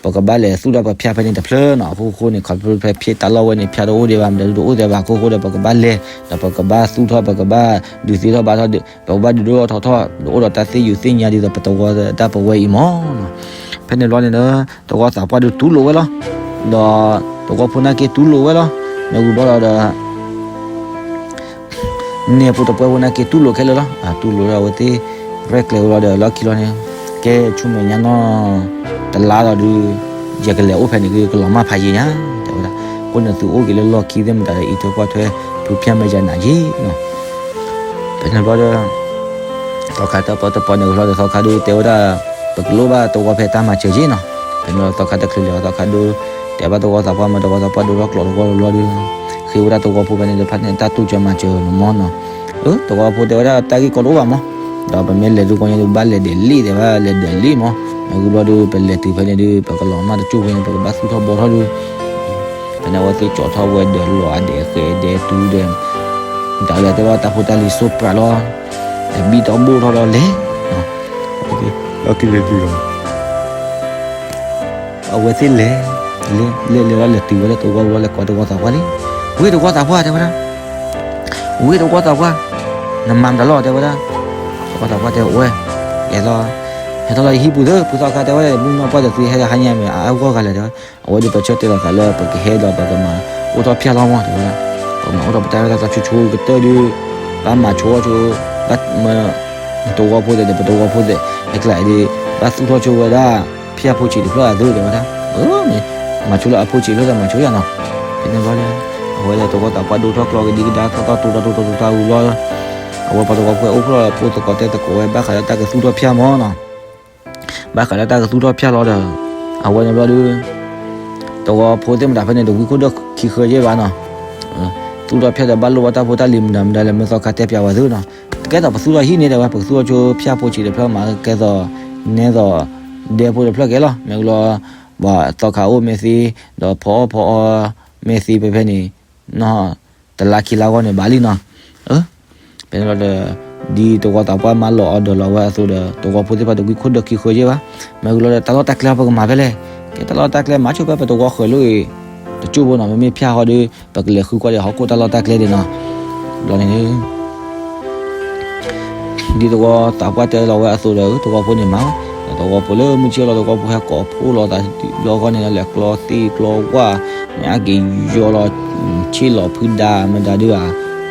ပကဘၣ်လဲၤသူၣ်ထီၣ်ပဖၠၣ်ဖဲန့ၣ်တဖျၢၣ်နီၤ, အခိၣ်ဃိန့ၣ် ခီဖျိဖဲဖဲတၢ်လီၢ်ဝဲန့ၣ် ဖၠၣ်တအိၣ်ဒံးဘၣ် မတၤဒုးတအိၣ်ဒံးဘၣ် အခိၣ်ဃိဒီး ပကဘၣ်လဲၤ ဒီးပကဘၣ်သူၣ်ထီၣ် ပကဘၣ်ဒုးသ့ထီၣ်ဘါထီၣ် ပကဘၣ်ဒုးဒိၣ်ထီၣ်ထီထီၣ် ဒီးအိၣ်ဒီးတၢ်သ့ၣ်ယူၤသ့ၣ်ညါဒ်သိးပသဝီတၢ်ပဝဲအံၤမးနီၤ, ဖဲန့ၣ်ဘျီန့ၣ်ဒီး သဝီသးပှၢ်ဒုးတူၢ်လိာ်ဝဲလီၤ, ဒီးသဝီဖိနာ်က့တူၢ်လိာ်ဝဲလီၤ, မ့ၢ်ဝံၤဘျီဒီး နဲၣ်ဖိတပှဲၤဖိနာ်က့တူၢ်လိာ်ခဲလၢာ်လီၤ, အတူၢ်လိာ်ဒီးအဝဲသ့ၣ် ရဲၣ်ကျဲၤဝဲလီၤဒီး လီၢ်ခံလီၤန့ၣ် ကဲဆူမဲာ်ညါနီၢ် တလါလီၤဒုး ယကလဲၤအိၣ်ဖဲန့ၣ်ဒုး ကလီၤမၢ်ဖးယံာ်ညါ တဲဝဲဒၣ်, အဃိန့ၣ်သုအိၣ်က့ၤလၢလီၢ်ခံသ့ၣ်မတၤဒီး အံးထွဲကွၢ်ထွဲ ဖုဖၠၣ်မဲာ်ယၤနးယံာ်နီၤ ဖဲန့ၣ်ဘျီဒီး သီခါတပီတပီန့ၣ် ကလီဒီးသီခါဒုးတဲဝဲဒၣ် ပကလိၣ်ဘၣ်သဝီဖဲတၢ်မၤစၢၤယ့ၣ်နီၤ, ဖဲန့ၣ်သီခါတချုးလဲၤအီၤ သီခါဒုး တဲဘၣ်သဝီသးပှၢ်မ့ၢ် သဝီသးပှၢ်ဒိၣ်ထီၣ်ကျိးတဝီတဘျီဒုး ဃ့ဝဲဒၣ်သဝီဖိဖဲန့ၣ်တဖၣ်န့ၣ် တၢ်တိစၢၤမၤစၢၤနမီၢ်နီၤ, အၢ သဝီဖိတဲဝဲဒၣ်တၢ်ဂ့ၢ်ကီတအိၣ်ဘၣ်မး, ဒီးပမ့ၢ်လဲၤဒုးကီညါဒုး ဘၣ်လဲၤဒၢးလံၣ်တဲဘၣ် လဲၤဒၢးလံၣ်မး, မ့ၢ်ဝံၤဘျီဒုး ပလဲၤတုၤဖဲန့ၣ်ဒုး ပကလီၤမၢ်တကၠိၢ်ဖဲန့ၣ် ပကဘၣ်သူၣ်ထီၣ်ဘီထီၣ်ဒုး ဖဲန့ၣ်အဝဲသ့ၣ်ကၠီထီၣ်ဝဲဒီးလီၤအဒဲးဃဲး ဒဲးတူဒီး တၢ်လဲၤတဲဘၣ်တၢ်ဖိတၢ်လံၤစိးပြးလီၤ, လဲၤဘံၣ်ထီၣ်ဘိၣ်ထီၣ်ဒီးလဲၤ လီၤက့ၤလဲၤတုၤလီၤ အဝဲသ့ၣ်လဲၤ လဲၤလဲၤလီၤ လဲၤတုၤဝဲလၢသဝီဘျီ လဲၤကိးသဝီသးပှၢ်လံ, ဝ့ၢ်သဝီသးပှၢ် တဲဝဲဒၣ်, ဝ့ၢ်သဝီသးပှၢ်, နမၤမတၤလီၤ တဲဝဲဒၣ်, သဝီသးပှၢ်တဲဝဲ, လဲၤလီၤ, ဟဲထီၣ်လီၤယဟံၣ်ပူၤသၢ ဖုသီခါတဲဝဲ မုၢ်နီၢ်ပှၢ်ဒီးသုဟဲဒီးဟါညါမ့ၢ်အဂီၢ်ဂၤလဲၣ်တဲဝဲ, အဝဲဒုးပဆၢတဲာ်လီၤသးလၢပကဟဲဒီးပကမၤအိၣ်ထီၣ်ဖၠၣ်လီၤမး တဲဝဲဒၣ်, ပကမၤအိၣ်ထီၣ်ပတၢ်ရဲၣ်တၢ်ကျဲၤဆိဆိကတၢၢ်ဒုး, ဘၣ်မၤဆိဆိ, ဘၣ်မၤ သဝီဖိသ့ၣ်ဒီး ပသဝီဖိသ့ၣ် ဟဲကျဲဒုး, ဘၣ်သူၣ်ထီၣ်ဆိဝဲဒၣ် ဖၠၣ်ဖိဆံးတဖျၢၣ်အသိး တဲဝဲဒၣ် အၢ မၤဆိလၢအဖိဆံးဖျၢၣ်ဒီးမၤဆိယၤနီၤ. ဖဲန့ၣ်ဘျီဒီး အဝဲဒီးသဝီသးပှၢ်ဒိၣ်ထီၣ်ကျီကဒံကဒါ ထီၣ်ထီၣ်တိၤထီၣ်တိၤထီၣ်တိၤထီၣ်ဝံၤလီၤ. အဝဲပှၤသဝီဖိအိၣ်ဖျဲၣ်လီၤဖိသကိးတဲသကိးဝဲ ဘၣ်ဃးလၢတၢ်ကသူၣ်ထီၣ်ဖၠၣ်မၢ်နီၤ. ဘၣ်ဃးလၢတၢ်ကသူၣ်ထီၣ်ဖၠၣ်လီၤဒီး အဝဲန့ၣ်ဘျီဒီး သဝီဖိသ့ၣ်မတၤဖဲန့ၣ် တဝံခိၣ်ဒိၣ်ခံဃၢယဲၢ်ဘၣ်နီၤ. သူၣ်ထီၣ်ဖၠၣ်ဒီးဘၣ်လိၣ်ဘၣ်တၢ်ဖိတၢ်လံၤမတၤမတၤလဲၣ် မ့ၢ်သီခါတဲပျးဝဲသုနီၤ. ကဲသိးပသူၣ်ထီၣ်ဟံၣ်န့ၣ် တဲဝဲ ပကသူၣ်ထီၣ်ဆိဖၠၣ်ဖိဆံးတဖျၢၣ်မး ကဲသိးနဲသိးဒဲဖိတဖျၢၣ်ကဲလီၤ. မ့ၢ်လီၤ ပှၤသီခါအိၣ်မ့ၢ်သ့ ဒီးဖီအီၣ်ဖီအီမ့ၢ်သ့ဖဲဖဲန့ၣ် နီၢ် တလါခံလါဂီၢ်န့ၣ်ဘၣ်လံနီၤ. ဖဲန့ၣ်လီၤဒီး ဒ်သဝီသးပှၢ်မၤလီၤအီၤဒီးလီၤဝဲအသိးဒီး သဝီဖိသ့ၣ်တဖၣ်တဝံခိၣ်ဒိၣ်ခံဃၢယဲၢ်ဘၣ်. မ့ၢ်လီၤဒီး တၢ်လီၢ်တၢ်ကျဲပကမၤဖဲလဲၣ်. ကဲတၢ်လီၢ်တၢ်ကျဲမၤဆိဖဲပသဝီဃၢၤလၢအံၤ တကၠိၢ်ဖိနီၤ မ့မ့ၢ်ဖၠၣ်ဃီဒီး ပကလဲၤဃုကွၢ်ဒီးဟီၣ်ခိၣ်တၢ်လီၢ်တၢ်ကျဲဒၣ်နီၤ. ဘျီန့ၣ် ဒ်သဝီသးပှၢ်တဲလီၤဝဲအသိးဒီး သဝီဖိန့ၣ်မၤဝဲ, ဒီးသဝီဖိလၢမုၢ်ဆ့ၣ်လီၤ သဝီဖိဟဲကိးဖှိၣ်လီၤသးဘျီဃီန့ၣ် လဲၤကျီသ့ၣ်ကျီဝၣ် မ့ၢ်အက့ၤယီၤလီၤ ဆ့ၣ်လီၤဖုဒါမတၤဒုးဧါ,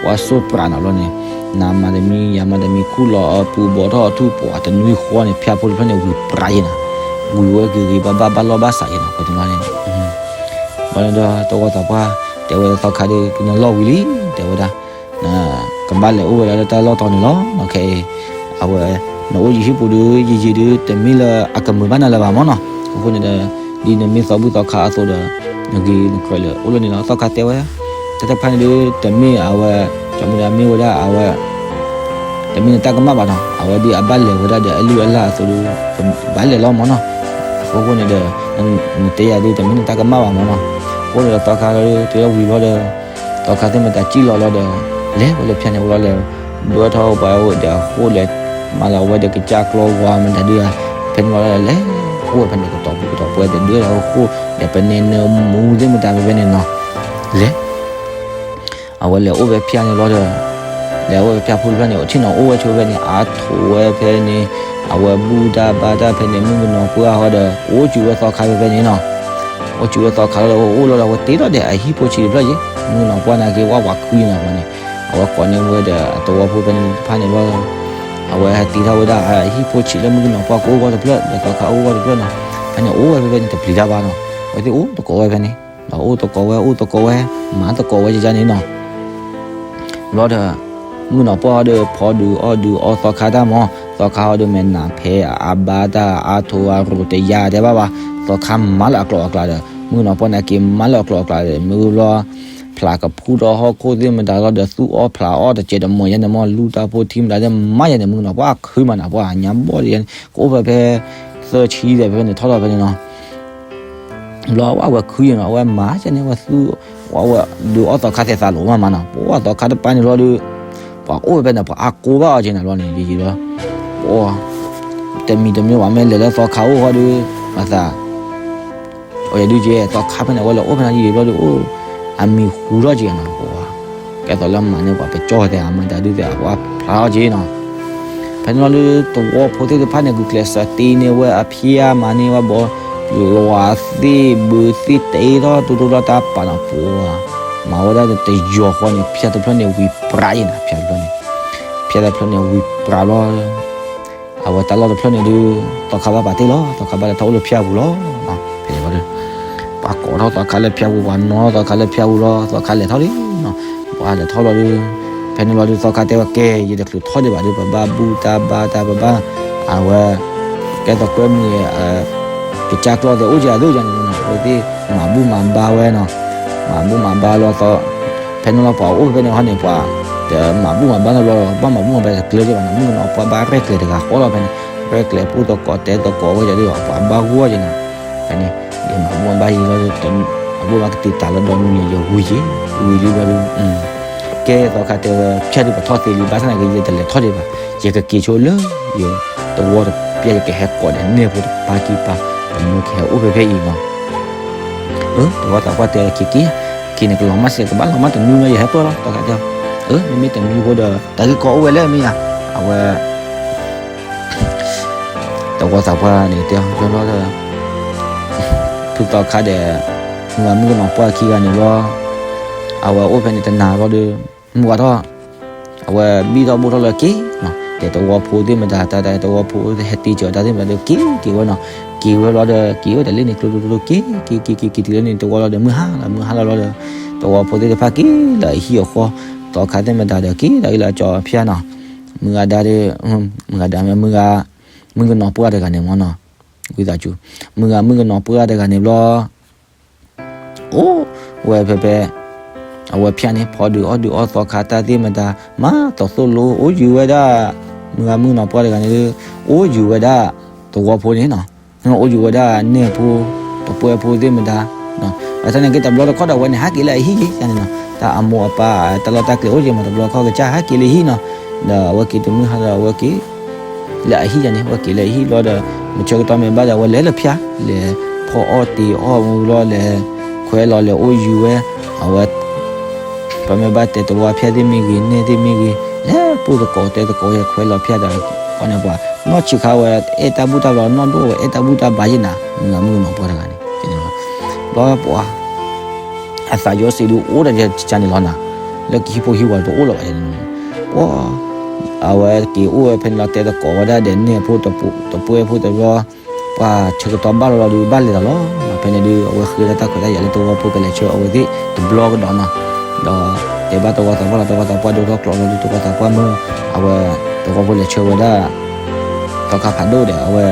ကွၢ်စိၣ်ပြးနီၤဘျီန့ၣ်, နမၤတမံၤ ယမၤတမံၤ ခူၣ်လီၤအပူၤဘီးထီၣ်အထူၣ်ပှၤတနွံဃီန့ၣ် ဖၠၣ်ဖိတဖျၢၣ်န့ၣ် ဝံၤပြးယဲၢ်နီၤ, ဝံၤဝဲဂ့ၤဂ့ၤဘၣ်ဘၣ်ဘၣ်လီၢ်ဘၣ်စးယဲၢ်နီၤ ပှၤတနီၤန့ၣ် ဘျီန့ၣ်ဒီး သဝီသးပှၢ်တဲဝဲသီခါဒီး နလီၢ်ဝံၤလံ တဲဝဲဒၣ်, ကဘၣ်လဲၤအိၣ်ဝဲဒၣ်လၢတၢ်လီၢ်တီၤန့ၣ်လီၤ. ခဲအံၤ အဝဲ နအိၣ်ယဟံၣ်ပူၤဒီး ယယံာ်ဒုး တမ့ၢ်လၢအကမုာ်ဘၣ်နၤလၢၤဘၣ်မၢ်နီၤ. အဃိန့ၣ်ဒီး ဒ်နမ့ၢ်သီဘူၣ်သီခါအသိးဒီး နဂ့ၤနကြၢးလဲၤအိၣ်လၢန့ၣ်လီၤ. သီခါတဲဝဲ တၢ်တဖၣ်န့ၣ်ဒုး တမ့ၢ်အဝဲ ကမုာ်ဒၣ်မ့ၢ်ဝဲဒၣ်အဝဲ တမ့ၢ်နတၢ်ကမၣ်ဘၣ်နီၤ, အဝဲဒ်အဘၣ်လဲၤဝဲဒၣ်ဒီးအလုၢ်အလၢ်အသိးဒီး ဘၣ်လဲၤလီၤမၢ်နီၤ. အဃိန့ၣ်ဒီး နတဲယၤဒုး တမ့ၢ်နတၢ်ကမၣ်ဘၣ်မၢ်နီၤ. အဃိန့ၣ်ဒီးသီခါလီၤဒုး တုၤလီၤဝံၤဘျီဒီး သီခါသ့ၣ်မတၤစံၣ်လီၤလီၤဒီး လဲၤဝဲလၢဖၠၣ်န့ၣ်အိၣ်လီၤလဲၤ ဒွဲထီၣ်ပှၤအိၣ်ဒီးအဃိလဲၤ မၤလၢအဝဲဒီးကစၢ်ကျီဝါမတၤဒုးဧါ, ဖဲန့ၣ်လီၤလဲၤ အိၣ်ဝဲဖဲန့ၣ်ကတီၤပူၤကတီၤပှဲၤ တဒွဲထီၣ်အဃိ ဒီးပနဲနၢမူသ့ၣ်မတၤဖဲဖဲန့ၣ်နီၤ, လဲၤ အဝဲလဲၤအိၣ်ဖဲဖၠၣ်န့ၣ်လီၤဒီး လဲၤအိၣ်ဖဲဖၠၣ်ဖိတဖျၢၣ်န့ၣ် အိၣ်ထံၣ်နီၤအိၣ်ဝဲဆိဖဲန့ၣ် အါထိးဝဲဖဲန့ၣ် အဝဲဘူၣ်တၢ်ဘါတၢ်ဖဲန့ၣ် မုၣ်ကနီၤပှၢ်ဟီဒီး အိၣ်စူၤဝဲသီခါဖဲဖဲန့ၣ်နီၤ, အိၣ်စူၤဝဲသီခါလီၤဒီး အိၣ်လီၤဒီး အဝဲတ့ထီၣ်ဒီးအဟံၣ်ဖိဆံးတဖျၢၣ်ယဲၢ်, မုၣ်ကနီၤပှၢ်နာ်က့ၤ ဝၣ်ပှၤခုယဲၢ်နီၤ အဝဲန့ၣ် အဝဲကိးန့ၢ်ဝဲဒီးအသဝီဖိဖဲန့ၣ်တဖၣ်န့ၣ်လီၤ အဝဲဟဲတ့ထီၣ်ဝဲဒၣ်အဟံၣ်ဖိဆံးလၢမုၣ်ကနီၤပှၢ်ကအိၣ်ဂီၢ်တဖျၢၣ် ဒီးသီခါအိၣ်ဂီၢ်တဖျၢၣ်နီၤ, ဖဲန့ၣ်အိၣ်ဝဲဖဲဖဲန့ၣ်တပျံၤတၢ်ဘၣ်နီၤ, အဝဲသ့ၣ်အိၣ်သကိးဝဲဖဲန့ၣ် ဒီးအိၣ်သကိးဝဲ အိၣ်သကိးဝဲ မၤသကိးဝဲယန့ၣ်နီၤ ဘျီဒီး မုၣ်ကနီၤပှၢ်ဒီး ဖီဒုးအီၣ်ဒုးအီသီခါတၢ်မၢ်, သီခါဟီဒီးမဲာ်နးဖဲအဘါတၢ်အါထိးအရိၤတယါတဲဘၣ်ဘၣ်, သီခါမၤလၢအကျိၤအကျဲဒီး မုၣ်ကနီၤပှၢ်နာ်က့ၤမၤလၢအကျိၤအကျဲဒီး မ့ၢ်ဘျီ ဖျးကဖူထီၣ်ဟီၣ်ခိၣ်သ့ၣ်မတၤလီၤဒီး သူၣ်အီၣ်ဖျးအီၣ်တစဲးတမီၢ်ယဲန့ၣ်မၢ် လူတၢ်ဖိထံမတၤသ့ၣ်မၤယဲန့ၣ် မုၣ်ကနီၤပှၢ်ခုမးနၤ ပှၤညါဘီၣ်ယဲန့ၣ် ကအိၣ်ဖဲဖဲ သၢဆံသဲးဖဲဖဲန့ၣ် ထီၣ်ထီၣ်ဖဲန့ၣ်နီၤ ဘျီအဝဲခုယဲၢ်နီၤ အဝဲမၤကဲန့ၣ် အဝဲသူ အဝဲဒုးအီၣ်သီခါသဲးသးလိာ်မးမးနီၤ ပှၤသီခါတပၤန့ၣ်ဘျီဒီး ပှၤအိၣ်ဝဲဖဲန့ၣ် ပှၤအါကိးဘၣ်အီၤကဲန့ၣ်ဘျီန့ၣ် ယံာ်ယံာ်ဘျီ ပှၤ တမံၤတမံၤပှၤမ့ၢ်လဲၤလၢသီခါအိၣ်ဃီဒီး ပှၤသး အဝဲဒုးကဲ သီခါဖဲန့ၣ် အဝဲလဲၤအိၣ်ဖဲန့ၣ်ယံာ်ယံာ်ဘျီဒီး အိၣ် အမံၤဟူထီၣ်ကဲနီၤ ပှၤ ကဲသိးလၢမၤန့ၢ်ပှၤပကၠီၣ်သဲးအမၤတၢ်ဒုးသဲး ပှၤဖျါထီၣ်ကဲနီၤ ဖဲန့ၣ်လီၤဒီး သဝီဖိသ့ၣ်တဖၣ်န့ၣ် ဂုာ်ကျဲးစၢးတ့န့ၢ်ဝဲအဖၠၣ်မၤန့ၢ်ဝဲဘီ လီၤသ့ၣ်ဘုးသ့ၣ်တ့ထီၣ်တိတိလီၤတၢ်ပာ်နီၤ ပှၤ မၤဝဲဒၣ်တယီၤဃီန့ၣ် ဖၠၣ်တဖျၢၣ်န့ၣ်ဝံၤပြးယဲၢ်နီၤ ဖၠၣ်တဖျၢၣ်န့ၣ် ဖၠၣ်တဖျၢၣ်န့ၣ်ဝံၤပြးလီၤ အဝဲတၢ်လီၢ်တဖျၢၣ်န့ၣ်ဒုး သီခါဘၣ်ပာ်တ့ၢ်လီၤ သီခါဘၣ်လဲၤထီၣ်အိၣ်လၢဖၠၣ်ပူၤလီၤ ဖဲန့ၣ်လီၤဒီး ပှၤကိးထီၣ်သီခါလၢဖၠၣ်ပူၤ ပှၤနီၣ်ထီၣ်သီခါလၢဖၠၣ်ပူၤလီၤ သီခါလဲၤထီၣ်လံနီၤ ပှၤလဲၤထီၣ်လီၤဒီး ဖဲန့ၣ်လီၤဒီး သီခါတဲဝဲကဲ ယတချုးထီၣ်ဒံးဘၣ်ဒီး ပဘၣ်ဘူၣ်တၢ်ဘါတၢ် ပဘၣ် အဝဲ ကဲသိးကွဲမုာ် ကစၢ်ကျီၢ်သဲးအိၣ်ကဒီးယဲၢ်န့ၣ်နီၤ အဝဲသ့ၣ်မၤဘူၣ်မၤဘါဝဲနီၤ မၤဘူၣ်မၤဘါလီၤသီ ဖဲန့ၣ်လီၤ ပှၤအိၣ်ဖဲန့ၣ်ဟီန့ၣ် ပှၤတမၤဘူၣ်မၤဘါနီတဘျီ ဘၣ်မၤဘူၣ်မၤဘါတကျၢၤဒံးဘၣ်နီၤ မုၣ်ကနီၤပှၢ်ဘၣ်ရဲၣ်ကျဲၤတဂၤဃီလီၤဖဲန့ၣ် ရဲၣ်ကျဲၤပူၣ်သကိးတဲသကိးဝဲဒၣ်ဒီး ပှၤဘၣ်ဂီၢ်က့ၤနီၤ ဖဲန့ၣ် ယမၤဘူၣ်မၤဘါယံာ်လီၤ အဘိၣ်ဘၣ်ကတံာ်တာ်လၢဒီနံၤယဝံၤက့ၤ ဝံၤလံဘျီဒီး ကဲသီခါတဲဝဲ ဖၠၣ်ဒုးပထီၣ်သ့လံ ဘၣ်ဆၣ်သနာ်က့ ယတလဲၤထီၣ်ဒံးဘၣ် ယကက့ၤဆိလၢ ယသဝီတပျၢ် ယကဟဲကိးဒီးနဲၣ်ဖိတပၢ်ခံပၢ် ပမ့ၢ်ကဟဲအိၣ်ဖဲဖဲအံၤနီၤ အၢ သဝီသးပှၢ်တဲက့ၤက့ၤ က့ၤန့ၣ်ကလီၤမၢ်စ့ၢ် ကဘၣ်လီၤမၢ်တနွံလီၤ ယဟဲပၢၢ်လီၤ သီခါတဲ အၢ မ့မ့ၢ်တနွံဖိဒီး တၢ်ဂ့ၢ်ကီအိၣ်ဝဲလၢမ့ၢ်ဧါ အဝဲ သဝီသးပှၢ်န့ၣ်တဲအီၤ ဖုသီခါဒီး မုၢ်ဂၤမုၣ်ကနီၤပှၢ်ခံဂၤန့ၣ်ဘျီ အဝဲအိၣ်ဖဲန့ၣ်တနၤဘျီဒီး မုၢ်ဝါထီၣ် အဝဲဘံၣ်ထီၣ်ဘိၣ်ထီၣ်လၢက့ၤနီၤ ဒီးသဝီဖိသ့ၣ်မတၤ တၢ်တၢ်သဝီဖိဟဲတ့စၢၤတၢ်သ့ၣ်မတၤဒီး က့ၤက့ၤဝဲနီၤ က့ၤဝဲလီၤဒီး က့ၤဝဲတၢ်လၢန့ၣ် ကျိၤကျိၤကျိၤကျိၤ က့ၤ က့ၤ က့ၤ က့ၤ က့ၤတုၤလၢန့ၣ် တဝီလီၤဒီး မုၢ်ဟါလီၤလီၤဒီး တဝီဖိသ့ၣ်တဖၣ်က့ၤလၢအဟံၣ်အဃီ, သီခါသ့ၣ်မတၤဒီးက့ၤဒီးက့ၤလၢအကၠီအဖၠါနီၤ, မုၢ်ဂၤဒါဒီး မုၢ်ဂၤ မုၢ်ဂၤ မုၢ်ဂၤနီၢ်ပှၢ်တဂၤန့ၣ်မ့ၢ်နီၤ, ဝံသးစူၤ, မုၢ်ဂၤမုၢ်ဂၤနီၢ်ပှၢ်တဂၤန့ၣ်ဘျီ အိၣ်ဝဲဖဲဖဲ အဝဲဖၠါန့ၣ် ဖီဒုးအီၣ်ဒုးအီၣ်သီခါတၢ်သ့ၣ်မတၤ မၤသီသိၣ်လိ အိၣ်ယုၤဝဲဒၣ်, မုၢ်ဂၤမုၢ်ဂၤနီၢ်ပှၢ်တဂၤန့ၣ်ဒီး အိၣ်ယုၤဝဲဒၣ် သဝီဖိန့ၣ်နီၤ, အိၣ်ယုၤဝဲဒၣ်နဲၣ်ဖိ တပှဲဖိသ့ၣ်မတၤ, အတၢ်န့ၣ်က့ၤတဘျီတခီၣ်ဒီး အဝဲန့ၣ်ဟးက့ၤလၢအဟံၣ်က့ၤန့ၣ်နီၤ, တၢ်အမိၢ်အပၢ် တၢ်လီၢ်တၢ်ကျဲအိၣ်က့ၤမး တဘျီတခီၣ်ကစၢ်ဟးက့ၤလၢဟံၣ်နီၤ, ဒီးအဝဲက့ၤတမုၢ်ဟါဒီး အဝဲက့ၤ လၢအဟံၣ်ယၤန့ၣ် အဝဲက့ၤလၢအဟံၣ်ဘျီဒီး မုၢ်ဆၢကတီၢ်မ့ၢ်ဘၣ်ဒီး အဝဲလဲၤလၢဖၠါ လဲၤဖီအီၣ်တ့ၤအီၣ်မူလီၤ လဲၤခွဲလီၤ လဲၤအိၣ်ယုၤဝဲ, အဝဲ ပမ့ၢ်ဘၣ်တဲတဝီဖၠါသ့ၣ်မ့ၢ်ဂ့ၤ နဲၣ်သ့ၣ်မ့ၢ်ဂ့ၤ လဲၤပိၢ်သကိးတဲသကိး လဲၤခွဲလီၤဖၠါဒီး ပှၤန့ၣ်ပှၤ နီၢ်ဆံးခါဝဲ အဲၣ်တၢ်ဘူၣ်တၢ်ဘါ နီၢ်ဒိၣ်ဝဲအဲၣ်တၢ်ဘူၣ်တၢ်ဘါယဲၢ်နၤ မုၢ်ဂၤမုၢ်ဂၤနီၢ်ပှၢ်တဂၤန့ၣ်, ဘျီပှၤ အသးယီစ့းဒုးအိၣ်ဒီးယကန့ၣ်လီၤနၤ, လၢကဟံၣ်ဖိဟံၣ်ဝီတအိၣ်လၢၤဘၣ်ယဲၢ်န့ၣ်, ပှၤ အဝဲက့ၤအိၣ်ဝဲဖဲန့ၣ်လီၤ တဲသကိးဝဲဒၣ်ဒီးနဲၣ်ဖိ တပှဲဖိတဘျီ, ပှၤဆၢကတီၢ်ဘၣ်လီၤလီၤဒုး ဘၣ်လဲၤလီၤလီၤ, ဖဲန့ၣ်ဒုး အဝဲဃ့တၢ်ခွဲးတၢ်ယာ်လၢသဝီဖိကလဲၤဆှၢအဝဲသ့ၣ်တဘျီကဒီးနီၤ, ဒီးတဲဘၣ်သဝီသးပှၢ်လီၤ သဝီသးပှၢ်ဒိထီၣ်ကျိးလီၤဒုး သဝီသးပှၢ်မၢ အဝဲ သဝီဖိလဲၤဆှၢဝဲဒၣ် သီခါဖးဒိၣ်ဒီး အဝဲ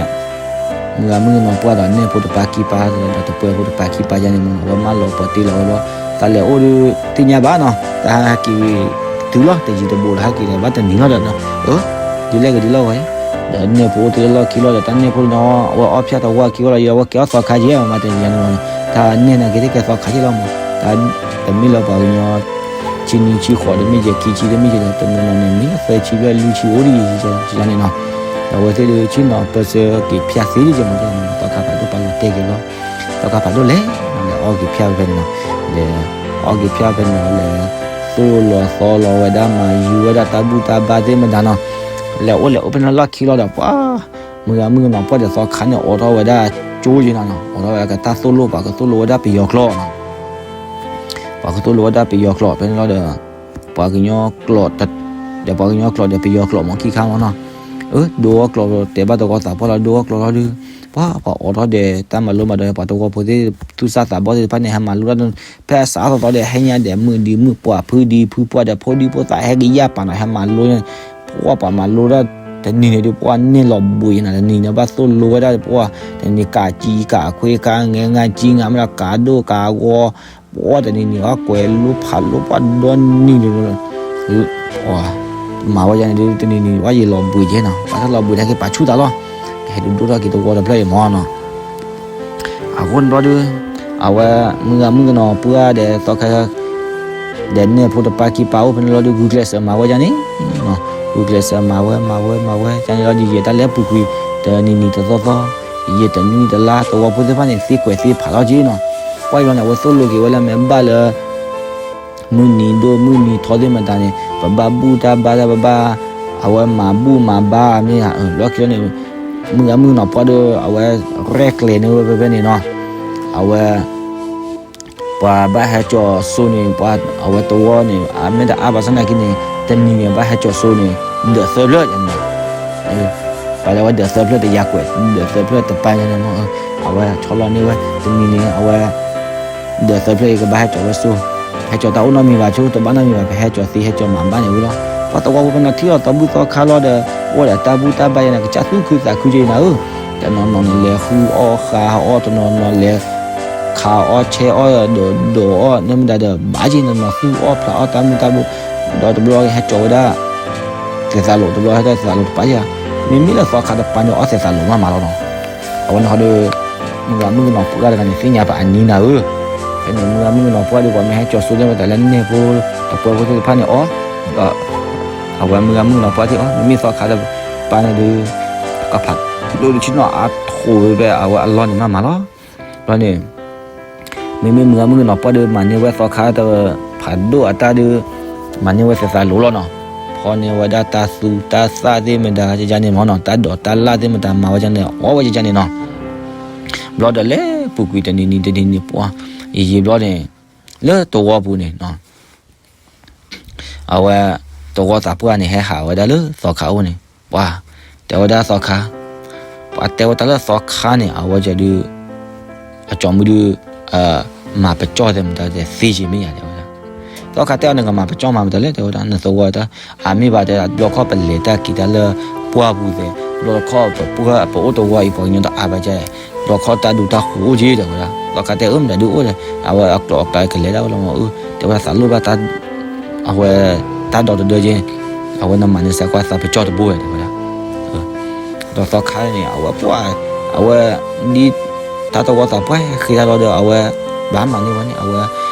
မုၢ်ဂၤမုၢ်ဂၤနီၢ်ပှၢ်ဒီးနဲၣ်ဖိတပၤခံပၤ ဒီးတပှဲဖိတပၤခံပၤယဲၢ်န့ၣ်မ့ၢ်နီၤ အဝဲမၢလီၤပှီၤတ့ၢ်လီၤဝဲလီၤ, တၢ်လဲၤအိၣ်ဒုးသ့ၣ်ညါဘၣ်နီၤ တၢ်ဟဲက့ၤတုၤလီၤ တယံၤတဘူးလၢဟဲက့ၤဒီးဘၣ်တနံၤလီၤဒီး အၢ ဒ်လဲၣ်ဂ့ၤဒ်လဲၣ်ဂ့ၤ, ဒီးနဲၣ်ဖိအိၣ်တ့ၢ်လၢလီၢ်ခံလီၤဒီး တၢ်နဲၣ်ဖိနီၤ အဝဲအီၣ်ဖၠါတဝီခံဝဲလီၤ ယဝဲက့ၤအီၣ်သီခါယဲၢ်မး တယံၤန့ၣ်မ့ၢ်နီၤ, တၢ်နဲၣ်န့ၣ်က့ၤသ့ၣ်ကဲသီခါယဲၢ်လီၤမး, တၢ်တမ့ၢ်လၢပှၤကညီ ဆံနွံဆံဃိး တမ့ၢ်ယဲၢ်ခံဆံ တမ့ၢ်ယဲၢ် တနီၤနီၤန့ၣ် မ့ၢ်သၢဆံဘျဲၣ်လွံၢ်ဆံအိၣ်ဒ်ယံၤန့ၣ်နီၤ, ဒီးအဝဲသ့ၣ်ဒုးဆ့ၣ်နီၤပၢဆှၢက့ၤဖၠါသ့ဒ်ယဲၢ်မး သီခါဖးဒိၣ်ပာ်လီၤတဲာ်က့ၤလီၤ, သီခါဖးဒိၣ်လဲၣ်, လဲၤအီၣ်က့ၤဖၠါဖဲန့ၣ်နီၤ, လဲၤအီၣ်က့ၤဖၠါဖဲန့ၣ်နီၤ လဲၤသိၣ်လီၤသီလီၤဝဲဒၣ် မၤယူၤဝဲဒၣ်တၢ်ဘူၣ်တၢ်ဘါသ့ၣ်မတၤနီၤ, လဲၤအိၣ်လဲၤအိၣ်ဖဲန့ၣ်လီၢ်ခံလီၤဒီး ပှၤ မုၢ်ဂၤမုၢ်ဂၤနီၢ်ပှၢ်ဒီးသီခါန့ၣ် အိးထီၣ်ဝဲဒၣ်ကၠိယဲၢ်နီၤနီၤ, အိးထီၣ်ဝဲဒၣ်ကတၢ်သိၣ်လိပှၤကသိၣ်လိဝဲဒၣ်ပယီၤကျိာ်နီၤ ပှၤကသိၣ်လိဝဲဒၣ်ပယီၤကျိာ်ဖဲန့ၣ်လီၤဒီး ပှၤကညီကျိာ် ဒီးပှၤကညီကျိာ်ဒီးပယီၤကျိာ်မ့ၢ်ခံခါမ့ၢ်နီၤ, အၢ ဒိအီၣ်ကျိာ်တဲဘၣ်သဝီသးပှၢ်လီၤ ဒိအီၣ်ကျိာ်လီၤဒုး, ပှၤ ပှၤအိးထီၣ်ဒီးတၢ်မၤလိမၤဒိး ပှၤသဝီဖိသ့ၣ် သူၣ်စၢ်သးဘီၣ်သ့ၣ်တဖၣ်န့ၣ် ဟဲမၤလိတၢ် ဖဲအစးထီၣ်သီဒီး ဟဲညါဒီးမုၢ်ဒံးမုၢ်ပှၢ်ဖုဒံးဖုပှၢ်ဒီး ဖိဒံဖိသၣ်ဟဲက့ၤယၢ်ပာ်နီၤ ဟဲမၤလိန့ၣ်, ပှၤ ပှၤမၤလိတၢ် တနံၤန့ၣ်ဒုး ပှၤန့ၢ်လီၤဘှံးနၤ တနံၤန့ၣ် ဘၣ်သိၣ်လိဝဲဒၣ် ပှၤ တနံၤကးကံကးခွ့ကးငဲကးကံငါမ့ၢ်ဒီးကးဒိၣ်ကးဂီၤ ပှၤတနံၤန့ၣ် အကွဲးလိဖးလိပှၤဒီနံၤန့ၣ် ပှၤ မၤဝဲယါန့ၣ်ဒုး တနံၤန့ၣ် ပှၤယံာ်လီၤဘှံးကဲနီၤ ပှၤတၢ်လီၤဘှံးတၢ်က့ၤပာ်ဆူၣ်သးလီၤ, ကဟဲဒုးဒိၣ်ထီၣ်က့ၤသဝီတဖျၢၣ်အံၤမ့ၢ်နီၤ အဃိန့ၣ်ဘျီဒုး အဝဲ မုၢ်ဂၤမုၢ်ဂၤနီၢ်ပှၢ်ဒီးသီခါ ဒီးနဲၣ်ဖိတပၤခံပၤအိၣ်ဖဲန့ၣ်လီၤဒုး ဂုာ်ကျဲးစၢးမၤဝဲဒ်န့ၣ်, ဂုာ်ကျဲးစၢးမၤဝဲ မၤဝဲ မၤဝဲ ဒ်န့ၣ်လီၤဒုး ယဲတၢ်လဲၤပူၤကွံာ် တနံၤနံၤတသီသီ, ယဲတနွံတလါ သဝီဖိသ့ၣ်တဖၣ်န့ၣ် သံကွဲးသံဖးထီၣ်က့နီၤ, ပှၤအံၤလီၤန့ၣ် အဝဲသိၣ်လိက့ၤဝဲလၢမ့ၢ်ဘၣ်လၢ မုၢ်နံၤဒိၣ်မုၢ်နံၤထီသ့ၣ်မတၤန့ၣ် ပဘၣ်ဘူၣ်တၢ်ဘါတၢ် ပဘၣ် အဝဲမၤဘူၣ်မၤဘါမ့ၢ် လီၢ်ခံလီၤန့ၣ် မုၢ်ဂၤမုၢ်ဂၤနီၢ်ပှၢ်ဒီး အဝဲရဲၣ်ကျဲၤန့ၢ်ဝဲဖဲဖဲန့ၣ်နီၤ, အဝဲ ပှၤဘၣ်ဟဲကၠီၤစိန့ၣ် ပှၤအဝဲသဝီန့ၣ် အမ့ၢ်တအါဘၣ်ဆၣ်နာ်က့န့ၣ် တနံၤန့ၣ် ဘၣ်ဟဲကၠီၤစိန့ၣ် ဒၢးသၢဖျၢၣ်န့ၣ် ပှၤလၢအဝဲဒၢးသၢဖျၢၣ်တယာ်ကွဲး ဒၢးသၢဖျၢၣ်တပၤညါန့ၣ်မ့ၢ် အဝဲဆီလီၤန့ၢ်ဝဲ တနံၤန့ၣ် အဝဲ ဒၢးသၢဖျၢၣ်အံၤကဘၣ်ဟဲကၠီၤဝဲစိ ဟဲကၠီၤတၢ်အိၣ်နီတမံၤဘၣ်ဆိ တဘၣ်နီတမံၤဘၣ် ပဟဲကၠီၤသ့ဟဲကၠီၤမၤဘၣ်န့ၣ်ဝံၤလီၤ. ပှၤသဝီဖိဖဲန့ၣ်ထံၣ်အီၤသီဘူၣ်သီခါလီၤဒီး အိၣ်ဒီးတၢ်ဘူၣ်တၢ်ဘါယဲၢ်န့ၣ် ကစၢ်သူၣ်ခုသးခုက့ၤနၤဧၢ, တနီၤနီၤန့ၣ် လဲၤဃုအီၣ်ဃာ်အီၣ် တနီၤနီၤလဲၤ ခးအီၣ်ဆဲးအီၣ်ဒီးဒိးအီၣ် န့ၣ်မ့ၢ်ဒၣ်ဒီး ဘၣ်က့ၤနီၤနီၤသူၣ်အီၣ်ဖျးအီၣ်တၢ်မုၢ်တၢ်ဘိ ဒီးတဘျီဟဲကၠီၤဝဲဒၣ် သဲးသးလိာ် တဘျီဟဲတၢ်သဲးသးလိာ်တပၤယဲၢ်, မ့မ့ၢ်လၢသီခါတပၤန့ၣ် အီၣ်သဲးသးလိာ်မးမးလီၤနီၤ. အဝဲန့ၣ်ဟီဒီး မုၢ်ဂၤမုၢ်ဂၤနီၢ်ပှၢ်တဂၤန့ၣ် သ့ၣ်ညါပှၤအနံၤနၤဧၢ, ဖဲန့ၣ် မုၢ်ဂၤမုၢ်ဂၤနီၢ်ပှၢ်ဒီး ပှၤမ့ၢ်ဟဲကၠီၤစိလၢမတၤလၢန့ၢ်ဖိ တပှဲၤဖိသ့ၣ်တဖၣ်န့ၣ်အီၣ်, ဒီး အဝဲမုၢ်ဂၤမုၢ်ဂၤနီၢ်ပှၢ်သ့ၣ်အီၣ် မ့မ့ၢ်သီခါတပၤန့ၣ်ဒီး ကဖးဒိၣ်တဆံနီၤအါထီၣ်ဝဲဖဲအဝဲအလီၢ်န့ၣ်မးမးလီၤ. ဘျီန့ၣ် မ့မ့ၢ်မုၢ်ဂၤမုၢ်ဂၤနီၢ်ပှၢ်ဒီး မၤန့ၢ်ဝဲသီခါတဖးဒိၣ်အတၢ်ဒီး မၤန့ၢ်ဝဲသဲးသးလိာ်လီၤနီၤ, ဖီန့ၢ်ဝဲဒၣ်တၢ်သူတၢ်သၣ်သ့ၣ်မတၤ ယန့ၣ်မ့ၢ်နီၤ, တၢ်ဒိးတၢ်လၣ်သ့ၣ်မတၤ မၤဝဲယန့ၣ် အီၣ်ဝဲယန့ၣ်နီၤ. ဘျီဒီးလဲၤပူၤကွံာ်တနံၤနံၤတနံၤနံၤပှၤ ယံာ်ယံာ်ဘျီန့ၣ် လၢသဝီပူၤန့ၣ် အဝဲ သဝီသးပှၢ်န့ၣ် ဟဲဟးဝဲဒၣ်လၢသီခါအိၣ်န့ၣ် ပှၤ တဲဝဲဒၣ်သီခါ, ပ ပှၤတဲဝဲတၢ်လၢသီခါန့ၣ် အဝဲဒုး အကၠီမုၣ်ဒုး မၤပကၠီၣ်သဲးမတၤသ့ယံၤမ့ၢ်ယၤ တဲဝဲဒၣ်. သီခါတဲအီၤ နကမၤပကၠီၣ်မၤမတၤလဲၣ် တဲဝဲဒၣ်, နသဝီတၢ် အမ့ၢ်ဘၣ်တဲ တဘျီခီၣ်ပလဲၤတၢ်က့ၤတၢ်လၢပှၢ်ပူၤသဲး, တဘျီခီၣ်ပပှၢ်ပအိၣ်တဝီအံၤ ပှၤကညီတအါဘၣ်ကဲ, တဘျီခီၣ်တၢ်ဒူတၢ်ဃိၤအိၣ်က့ တဲဝဲဒၣ်. သီခါတဲအၢမတၤဒုးအိၣ်ဒီး အဝဲအကျိၤအကျဲကလဲၤဒၣ်ဝဲလီၤမး အၢ တဲဝဲဒၣ် သးလိၣ်ဘၣ်တၢ် အဝဲ တၢ်ဒီတဒၢက့, အဝဲနမၤန့ၢ်စ့ၢ်ကီးသးပကၠီၣ်တဘိဝဲ တဲဝဲဒၣ်. ဒီးသီခါန့ၣ် အဝဲပှၢ် အဝဲ ဒ် တၢ်သဝီသးပှၢ်ဃ့တၢ်လီၤဒီး အဝဲ ဘၣ်မၤန့ၢ်ဝဲန့ၣ် အဝဲ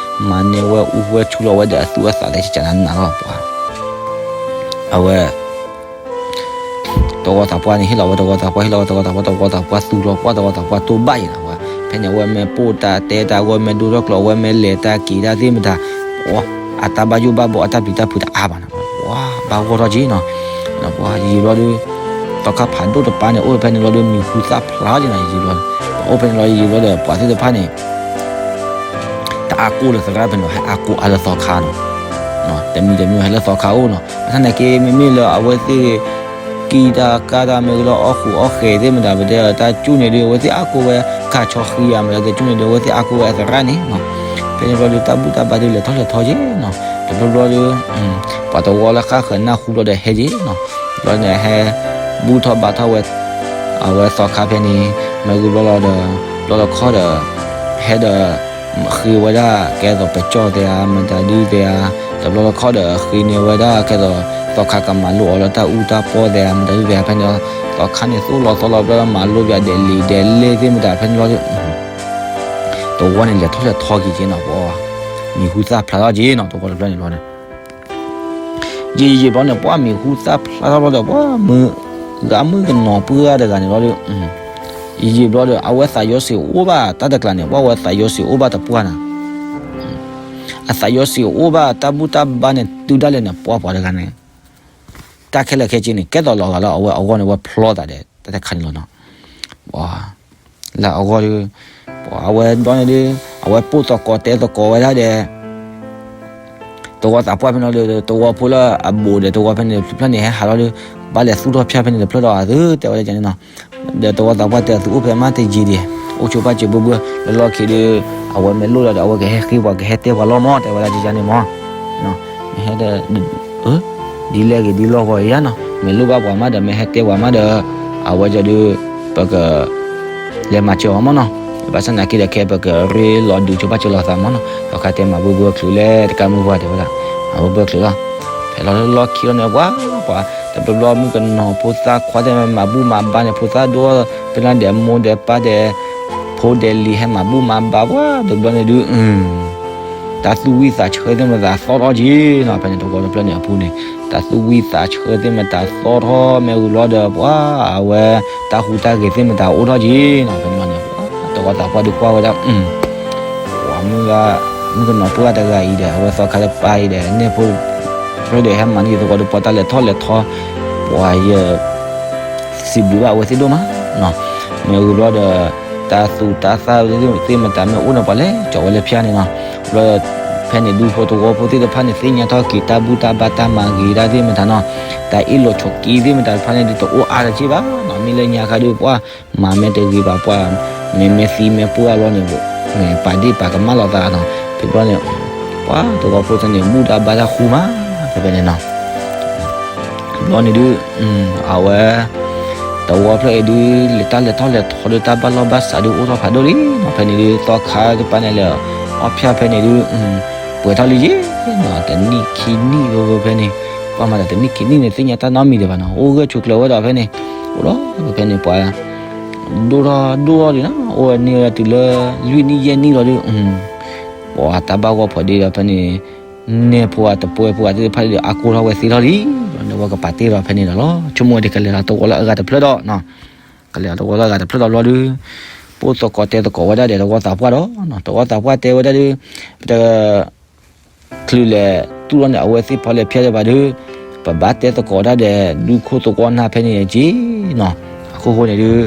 မၤန့ၢ်ဝဲအူဝဲဆူလီၤဝဲဒီးအသူၣ်အသးလၢကကနၤနၤလီၤပှၢ် အဝဲ တဝီသးပှၢ်န့ၣ် ဟ့ၣ်လီၤဝဲတဝီသးပှၢ် ဟ့ၣ်လီၤဝဲတဝီသးပှၢ် တဝီသးပှၢ် တဝီသးပှၢ်သူလီၤပှၢ် တဝီသးပှၢ်တိၢ်ဘၣ်ယံၤနၤဝဲ, ဖဲန့ၣ် အဝဲမ့ၢ်ပိၢ်တၢ်တဲတၢ် အဝဲမ့ၢ်ဒိၣ်ထီၣ်ကျိၤ အဝဲမ့ၢ်လဲၤတၢ်က့ၤတၢ်သ့ၣ်မတၤ, အတၢ်ဘၣ်ယိၣ်ဘၣ်ဘီအတၢ်ပျံၤတၢ်ဖုးတအါဘၣ်နၤ, ပှၤဘၣ်ဂီၢ်ထီၣ်က့နီၤ, ပှၤယံာ်ဘျီဒီး သီခါဖးဒိၣ်တပၤန့ၣ် အိၣ်ဖဲန့ၣ်လီၤဒီး မံၤဟူသၣ်ဖျါက့နီၤ ယံာ်ဘျီ, အိၣ်ဖဲန့ၣ်လီၤယံာ်ဘျီဒီး ပှၤသ့ၣ်တဖၣ်န့ၣ် တအါကိၢ်လၢသရၣ်ဖဲန့ၣ် ဟဲအါကိၢ်အါလၢသီခါနီၤ, တမံၤတမံၤဟဲလၢသီခါအိၣ်နီၤ, ဘၣ်ဆၣ်သနာ်က့ မ့မ့ၢ်လၢအဝဲသ့ၣ် ကံၢ်တၢ်ကါတၢ်မ့ၢ်ဂ့ၤလၢအီၣ်ဃုာ်အီၣ်ဃဲၤသ့ၣ်မတၤ ပတဲတၢ်ကူၣ်န့ၣ်ဒုး အဝဲသ့ၣ်အါကိၢ်ဝဲ ကၢ်ဆီဃံဧါ မတၤသ့ၣ်ကူၣ်န့ၣ်ဒုး အဝဲသ့ၣ်အါကိၢ်ဝဲအသရၣ်န့ၣ်နီၤ, ဖဲန့ၣ်ဘျီဒီး တၢ်ဘူၣ်တၢ်ဘါဒုးလဲၤထီၣ်လဲၤထီက့နီၤ, တဘျီဘျီဒီး ပှၤတဝီလၢဃၣ်ဃၢၤနၢ်ဟူဘျီဒီးဟဲက့နီၤ, ဘျီန့ၣ်ဟဲ ဘူၣ်ထီၣ်ဘါထီၣ်ဝဲ အဝဲသီခါဖဲန့ၣ် မ့ၢ်ဂ့ၤဘျီလီၤဒီး ဘျီလီၤခီဒီး ဟဲဒီး ဃ့ဝဲဒၣ်ကဲသိးပကၠီၣ်သဲဧါ မတၤဒုသဲဧါ, တဘျီလီၤခီဒီးဃ့န့ၢ်ဝဲဒၣ်ကဲသိး သီခါကမၤလိအီၤလၢတၢ်အူတၢ်ပီၢ်သဲဧါ မတၤဒုသဲဧါ ဖဲန့ၣ်လီၤ, သီခါန့ၣ်သိၣ်လီၤသီလီၤဘျီလီၤ မၤလိပၠးဒဲးလံာ်ဒဲးလဲၢ်သ့ၣ်မတၤ ဖဲန့ၣ်လီၤဒီး တဝီန့ၣ်လဲၤထီၣ်လဲၤထီက့ၤက့နီၤ ပှၤ မံၤဟူသၣ်ဖျါထီၣ်က့နီၤ တဝီတဖျၢၣ်န့ၣ်လီၤန့ၣ် ယံာ်ယံာ်ဘျီန့ၣ် ပှၤမံၤဟူသၣ်ဖျါထီၣ်ဘျီဒီး ပှၤမုၢ် ဂၤမုၣ်ကနီၤပှၢ်တဂၤန့ၣ်လီၤဒီး ယံာ်ယံာ်ဘျီဒီး အဝဲသးယီၤစ့ၢ်အိၣ်ဘၣ်တၢ်တကျးန့ၣ် ပှၤဝဲသးယီၤစ့ၢ်အိၣ်ဘၣ်တပှၢ်နၤ, အသးယီၤစ့ၢ်အိၣ်ဘၣ်တၢ်ဘူၣ်တၢ်ဘါန့ၣ် တုၤဒၣ်လဲာ်န့ၣ် ပှၤပှၤတဂၤန့ၣ် တၢ်ခဲလၢာ်ခဲဆ့န့ၣ် ကဲသိးလီၤဂာ်လၢအဝဲအဂီၢ်န့ၣ် ဝဲဖျီသးဒီး တၢ်တခါန့ၣ်လီၤနီၤ. ပှၤ လၢအဂီၢ်ဒီး ပှၤအဝဲဘျီန့ၣ်ဒီး အဝဲပိၢ်သကိးတဲသကိးဝဲဒၣ်ဒီး တဝီသးပှၢ်ဖဲန့ၣ်လီၤဒီး တဝီဖိလၢအဘူးဒီး တဝီဖဲန့ၣ်တဖျၢၣ်န့ၣ် ဟဲဟးလီၤဒီး ဘၣ်လဲၤသူၣ်ထီၣ်ဖၠၣ်ဖဲန့ၣ်တဖျၢၣ်ဒီး အသုတဲဝဲဒၣ်န့ၣ်နီၤ. ဒီးတဝီသးပှၢ်တဲ သုအိၣ်ဖဲမးတယံာ်ဒံး အိၣ်ဆိပာ်စၢၤဘှီဘှီ လၢလီၢ်ခံဒီး အဝဲမ့ၢ်လိၣ်ဒီး အဝဲကဟဲဃ့ပှၤ ကဟဲတဲပှၤလီၤမး တဲဝဲဒၣ်န့ၣ်မး. မ့ၢ်ဟဲဒီး ဒ်လဲၣ်ဂ့ၤဒ်လီၢ်ဂီၤအံၤယါနီၤ မ့ၢ်လိၣ်ဘၣ်ပှၤမးဒီး မ့ၢ်ဟဲတဲပှၤမးဒီး အဝဲကဒီး ပက လဲၤမၤစၢၤအီၤမးနီၤ. ဘၣ်ဆၣ်သနာ်က့ဒီး ခဲပကရ့လိာ်ဒုးဆိပာ်စၢၤလိာ်သးမးနီၤ. ဒီးခါတဲမၤဘှီဘှီချုးလဲၣ် တကါမုၢ်ပှၢ်တဲဝဲဒၣ် မၤဘှီဘှီချုးလီၤ. ဖဲလီၤလၢလီၢ်ခံလီၤန့ၣ် ပှၤ ပှၤ တဘျီဘျီမုၣ်ကနီၤဖိသၣ်ခွါသ့ၣ်မး မၤဘူၣ်မၤဘါန့ၣ် ဖိသၣ်ဒိၣ် ဖဲန့ၣ်ဒီးမိၢ်ဒီးပၢ်ဒီး ဖိဒဲးလံၤဟဲမၤဘူၣ်မၤဘါပှၤ တဘျီန့ၣ်ဒုး တၢ်သူၣ်ဝံၣ်သးဆၢသ့ၣ်မတၤသီထီၣ်က့နီၤ. ဖဲန့ၣ်တဝီတဖျၢၣ်န့ၣ်အပူၤန့ၣ် တၢ်သူၣ်ဝံၣ်သးဆၢသ့ၣ်မတၤသီထီၣ် မ့ၢ်ဂ့ၤဘျီဒီး ပှၤအဝဲ တၢ်ဟူးတၢ်ဂဲၤသ့ၣ်မတၤအိၣ်ထီၣ်က့နီၤ. ဖဲန့ၣ်လီၤန့ၣ် တဝီသးပှၢ်ဒုးကွၢ်ဝဲဒၣ် ပှၤမုၣ်ဂၤ မုၣ်ကနီၤပှၢ်တဂၤအံၤဒီး အဝဲသီခါလၢပၢ်အံၤဒီး နဲၣ်ဖိ ရ့ဒီးဟဲမၤန့ၢ်ယသကိးဒီး ပှၤတၢ်လဲၤထီၣ်လဲၤထီ ပှၤယ စံးဘျုးဘၣ်အဝဲသ့ၣ်ဒိၣ်မး မ့ၢ်ဂ့ၤဘျီဒီး တၢ်သူၣ်တၢ်သၣ်သ့ၣ်မတၤမ့ၢ်အိၣ်န့ၣ် ပှၤလဲၤကၠီၤဝဲလၢဖၠၣ်န့ၣ်နီၤ. ဘျီ ဖဲန့ၣ်ဒုးဖိတဝီဖိသ့ၣ်တဖၣ်န့ၣ် သ့ၣ်ညါထီၣ်က့ၤတၢ်ဘူၣ်တၢ်ဘါတၢ်မၤဂ့ၤတၢ်သ့ၣ်မတၤနီၤ. တၢ်အ့ၣ်လိာ်ဆိးက့သ့ၣ်မတၤတဖၣ်န့ၣ်ဒုး တအိၣ်အါတက့ၢ်ဘၣ်နီၤ. မ့ၢ်လၢညါခါဒုး ပှၤမၤမ့ၢ်တဂ့ၤဘၣ် ပှၤ မ့မ့ၢ်သံမ့ၢ်ပှၢ်လီၤန့ၣ် ပာ်ဒ့ၣ်ပာ်ကမၣ်လိာ်သးနီၤ. ဖဲဘျီန့ၣ် ပှၤတဝီဖိသ့ၣ်န့ၣ် ဘူၣ်တၢ်ဘါတၢ်ဃူမး ဖဲဖဲန့ၣ်နီၤ. ဘျီန့ၣ်ဒုး အဝဲ တဝီဖျၢၣ်အံၤဒုး လဲၤတၢ်လဲၤထီၣ်လဲၤထီဒုး တၢ်ဘၣ်လီၢ်ဘၣ်စးဒုး အိၣ်ထီၣ်ဖးဒိၣ်လံနီၤ. ဖဲန့ၣ်ဒုး သီခါတပၤန့ၣ်လၢ အီၣ်ဖၠၣ်ဖဲန့ၣ်ဒုး ပှဲၤထီၣ်လံယ့ၣ်နီၤ. တနံၣ်ခံနံၣ်ဝဲဖဲန့ၣ် ပှၤမၤတၢ်တနံၣ်ခံနံၣ်န့ၣ် သ့ၣ်ညါတၢ်နီတမံၤဒံးဘၣ်နီၤ. အိၣ်ဂၢၢ်ဆိးကျၢၤဝဲဒီးဖဲန့ၣ် အိၣ်ဒီးဖဲန့ၣ်ပှၤ ဒိၣ်ထီၣ်ဒိၣ်ထီၣ်လံနီၤ. အိၣ်ဝဲန့ၢ်ဝဲတုၤလၢ လွံၢ်နံၣ်ယဲၢ်နံၣ်လီၤဒုး ပှၤတၢ်ဘၣ်ဂီၢ်ဖီဒ့ဒီးဖဲန့ၣ် နဲၣ်ဖိအတပှဲၤဖိအသ့ၣ်တဖၣ်ဒီး အါကိၢ်ထီၣ်ဝဲသ့ထီၣ်လံ. ဒီးဝဲကပာ်တ့ၢ်ဒီးဖဲန့ၣ်ဒီးလီၤ. ဆိကမိၣ်ဝဲဒၣ် ကလဲၤလီၤတဝီလၢအဂၤတဖျၢၣ်ဒီးနီၤ, ကလဲၤလီၤတဝီလၢအဂၤတဖျၢၣ်ဒီးဘျီဒုး ပိၢ်သကိးတဲသကိးဝဲဒၣ်ဒီး တဝီသးပှၢ်ဒီးနီၤ, တဝီသးပှၢ်တဲဝဲဒၣ်ဒုး ပတ ချုးလဲၤသူၣ်ထီၣ်န့ၣ် အဝဲသ့ၣ်ဖီလဲၤဖၠၣ်ဒံးဘၣ်ဒီး ပဘၣ်တဲသကိးတၢ်ဒီး ဒူခိၣ်သဝီနၢ်ဖဲန့ၣ်က့နီၤ. အခိၣ်ဃိန့ၣ်ဒုး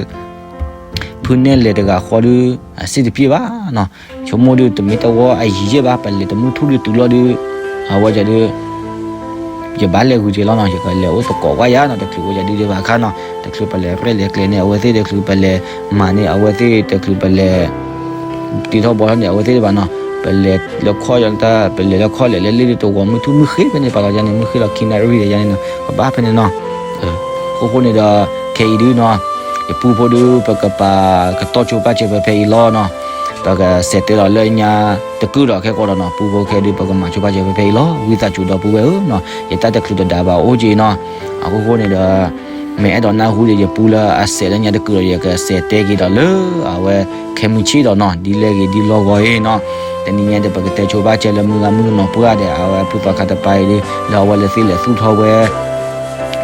ဖုနဲၣ်လဲၤတဂၤဃီဒုး အစ့ၣ်တပျ့ၣ်ဘၣ်နီၤ. ဆိကမိၣ်ဒုး တမ့ၢ်တဝီအယံၤယဲၢ်ဘၣ် ပလဲၤတမုၢ်ထူၣ်ဒုးတုၤလီၤဒုး အဝဲဒၣ်ဒုး ယဘၣ်လဲၤဂုာ်က့ၤလီၤနီၤ, ယကလဲၤအိၣ်သကိးကွၢ်ယၤနီၤ, တချုးအိၣ်ယၤဒုးဒံးဘၣ်အခါနီၤ, တချုးပလဲၤရဲၣ်လဲၤကျဲၤန့ၣ် အဝဲသ့ၣ်တချုးပလဲၤမၤန့ၣ် အဝဲသ့ၣ်တချုးပလဲၤ တ့ထီၣ်ဘီထီၣ်န့ၣ် အဝဲသ့ၣ်ဒံးဘၣ်နီၤ, ပလဲၤလၢခီၣ်ယတၢ် ပလဲၤလၢခီၣ်လဲၤလၢလ့ၣ်ဒ်တဝီၤမုၢ်ထူၣ်မုၢ်ဃ့ဖဲန့ၣ် ပာ်လီၤယၤန့ၣ် မုၢ်ဃ့လီၤခံနၣ်ရံၣ်ဒီးယၤန့ၣ်နီၤ, ကဘၣ်ဖဲန့ၣ်နီၤ, အဃိဃိန့ၣ်ဒီး ခဲအံၤဒုနီၤ, ယပူဖိဒု ပကပာ်ကတီၢ်ဆိပာ်စၢၤဖဲဖဲအံၤလီၤနီၤ, ပကစဲးတဲလီၤလၢညါတကုာ်ဒီးခဲကိာ်ဒီးနီၤ, ပူဖိခဲဒု ပကမၤဆိပာ်စၢၤဖဲဖဲအံၤလီၤ, ဝံသးစူၤဒီပုၢ်ဝဲၢ်ဧၢနီၤ, ယတၢ်တချုးတဒါဘၣ်အိၣ်က့ၤနီၤ, အဃိဃိန့ၣ်ဒီး မ့ၢ်အဲၣ်ဒိးနၢ်ဟူဒီးယပူလၢအစဲးလၢညါတကုာ်ဒီး ယကစဲးတဲက့ၤဒီးလၢအဝဲခဲမုၢ်ဆ့ၣ်ဒီးနီၤ, ဒ်လဲၣ်ဂ့ၤဒ်လဲၣ်ဂ့ၤအံၤနီၤ, တနံၤညါဒီး ပကတဲဆိပာ်စၢၤလၢမုၢ်ဂၤမုၢ်ကနီၤပှၢ်ဒီး အဝဲဖုသီခါတပၤအံၤဒု လၢအဝဲလဲၤသ့ၣ်လဲၤသူၣ်ထီၣ်ဝဲ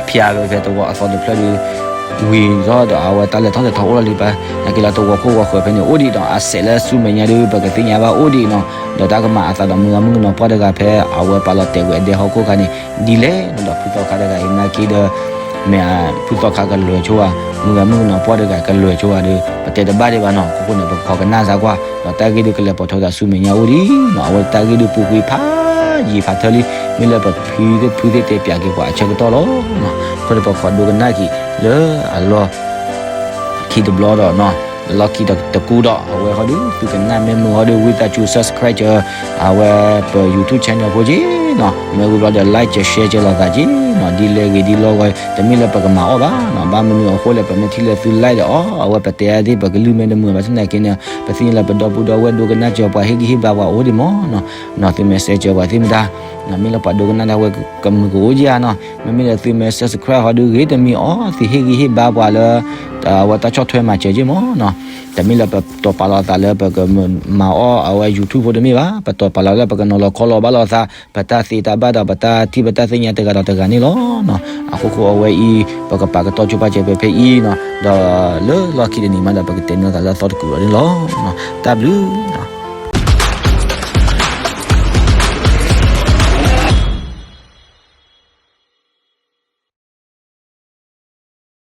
ဖၠးဝဲဖဲသဝီအသီတဖျၢၣ်ဒု ဝံၤထီၣ်ဒီး အဝဲတၢ်လဲၤထီၣ်လဲၤထီအိၣ်လီၤလံပၢ်, နာ်က့လၢသဝီခိၣ်ဂီၤဃၢၤဖဲန့ၣ်အိၣ်ဒံးနီၤ, အစဲးလၢဆူမဲာ်ညါဒု ပကသ့ၣ်ညါဘၣ်အိၣ်ဒံးနီၤ, ဒီးတၢ်ကမၤအသးဒီးမုၢ်ဂၤမုၢ်ကနီၤပှၢ်တဂၤဖဲ အဝဲပာ်လီၤတဲာ်ကွံာ်အဒဲဟီၣ်ခိၣ်ခါန့ၣ် ဒ်လဲၣ်နီၤ, ဒီးဖုသီခါတဂၤအံၤနာ်က့ဒီး မ့ၢ်ဖုသီခါကလွဲၤဆိဧါ, မုၢ်ဂၤမုၢ်ကနီၤပှၢ်တဂၤကလွဲၤဆိဧါဒီး ပတဲတဘၣ်ဒံးဘၣ်နီၤ, အဃိဃိန့ၣ် ပကခိးကနၣ်စၢ်ကွၢ်, ဒီးတၢ်ဂ့ၢ်ဒုကလဲၤပိာ်ထွဲသးဆူမဲာ်ညါအိၣ်ဒံးနီၤ, အဝဲတၢ်ဂ့ၢ်ဒုပူၤကွံာ်ဖးယံာ်ဖးထၢလံ, မ့ၢ်လၢပဖုသ့ၣ်ဖုသ့ၣ်တဲပၠးက့ၤပှၤအဆၢကတီၢ်လီၤ, အဃိန့ၣ် ပခိးဒိကနၣ်က့ၤလၢအလီၢ် ခံတဘျီဒီးနီၤ, လၢလီၢ်ခံတကူဒီး အဝဲဟီဒု သုကနၣ်မ့ၢ်မုာ်ဟီဒု ဝံသးစူၤ subscribe အဝဲပ YouTube channel ဖိက့ၤနီၤ, မ့ၢ်ဝံၤဘျီဒီး like က့ၤ share က့ၤလိာ်သးက့ၤနီၤ, ဒ်လဲၣ်ဂ့ၤဒ်လဲၣ်ဂ့ၤ တမ့ၢ်လၢပကမၤအီၣ်ဘၣ်နီၤ, ဘၣ်မနုၤအဃိလဲၣ် ပမ့ၢ်ထံၣ်လၢသု like ဒီးအီၤ အဝဲပတဲအသ့ၣ် ပကလုၢ်မ့ၢ်တမုာ်ဘၣ်သနာ်က့န့ၣ် ပသ့ၣ်ညါလၢပဒီပုၢ်ဒီဝဲၢ်ဒိကနၣ်စၢၤပှၤဟ့ၣ်ဂံၢ်ဟ့ၣ်ဘါပှၤအိၣ်ဒံးမးနီၤ, နီၤသုမ့ၢ် share စၢၤပှၤသ့ၣ်မတၤ မ့ၢ်လၢပှၤဒိကနၣ်တၢ်ဝဲကမုာ်ကအိၣ်က့ၤဧါနီၤ, မ့မ့ၢ်လၢသုမ့ၢ် subscribe ဟီဒုဂ့ၤတမံၤအီၤ သုဟ့ၣ်ဂံၢ်ဟ့ၣ်ဘါပှၤလၢ အဝဲတၢ်ဆီၣ်ထွဲမၤစၢၤက့ၤမးနီၤ, တမ့ၢ်လၢပတီၤပာ်လီၤသးလၢပကမၤအီၣ်အဝဲ YouTube ဖိတမ့ၢ်ဘၣ်, ပတီၤပာ်လီၤလၢပကနီၤလီၤခီလီၤဘၣ်လိာ်သး ပတၢ်သ့တၢ်ဘၣ်ဒီးပတၢ်ထံၣ်ပတၢ်သ့ၣ်ညါတဂၤဒီးတဂၤန့ၣ်လီၤ, အဃိဃိအဝဲအံၤ ပကပာ်ကတီၢ်ဆိပာ်စၢၤဖဲဖဲအံၤနီၤ, ဒီးလၢလီၢ်ခံတနံၤမးဒီး ပကတဲန့ၢ်သးလၢအသီတကူာ်ဒီးန့ၣ်လီၤ, တၢ်ဘျုး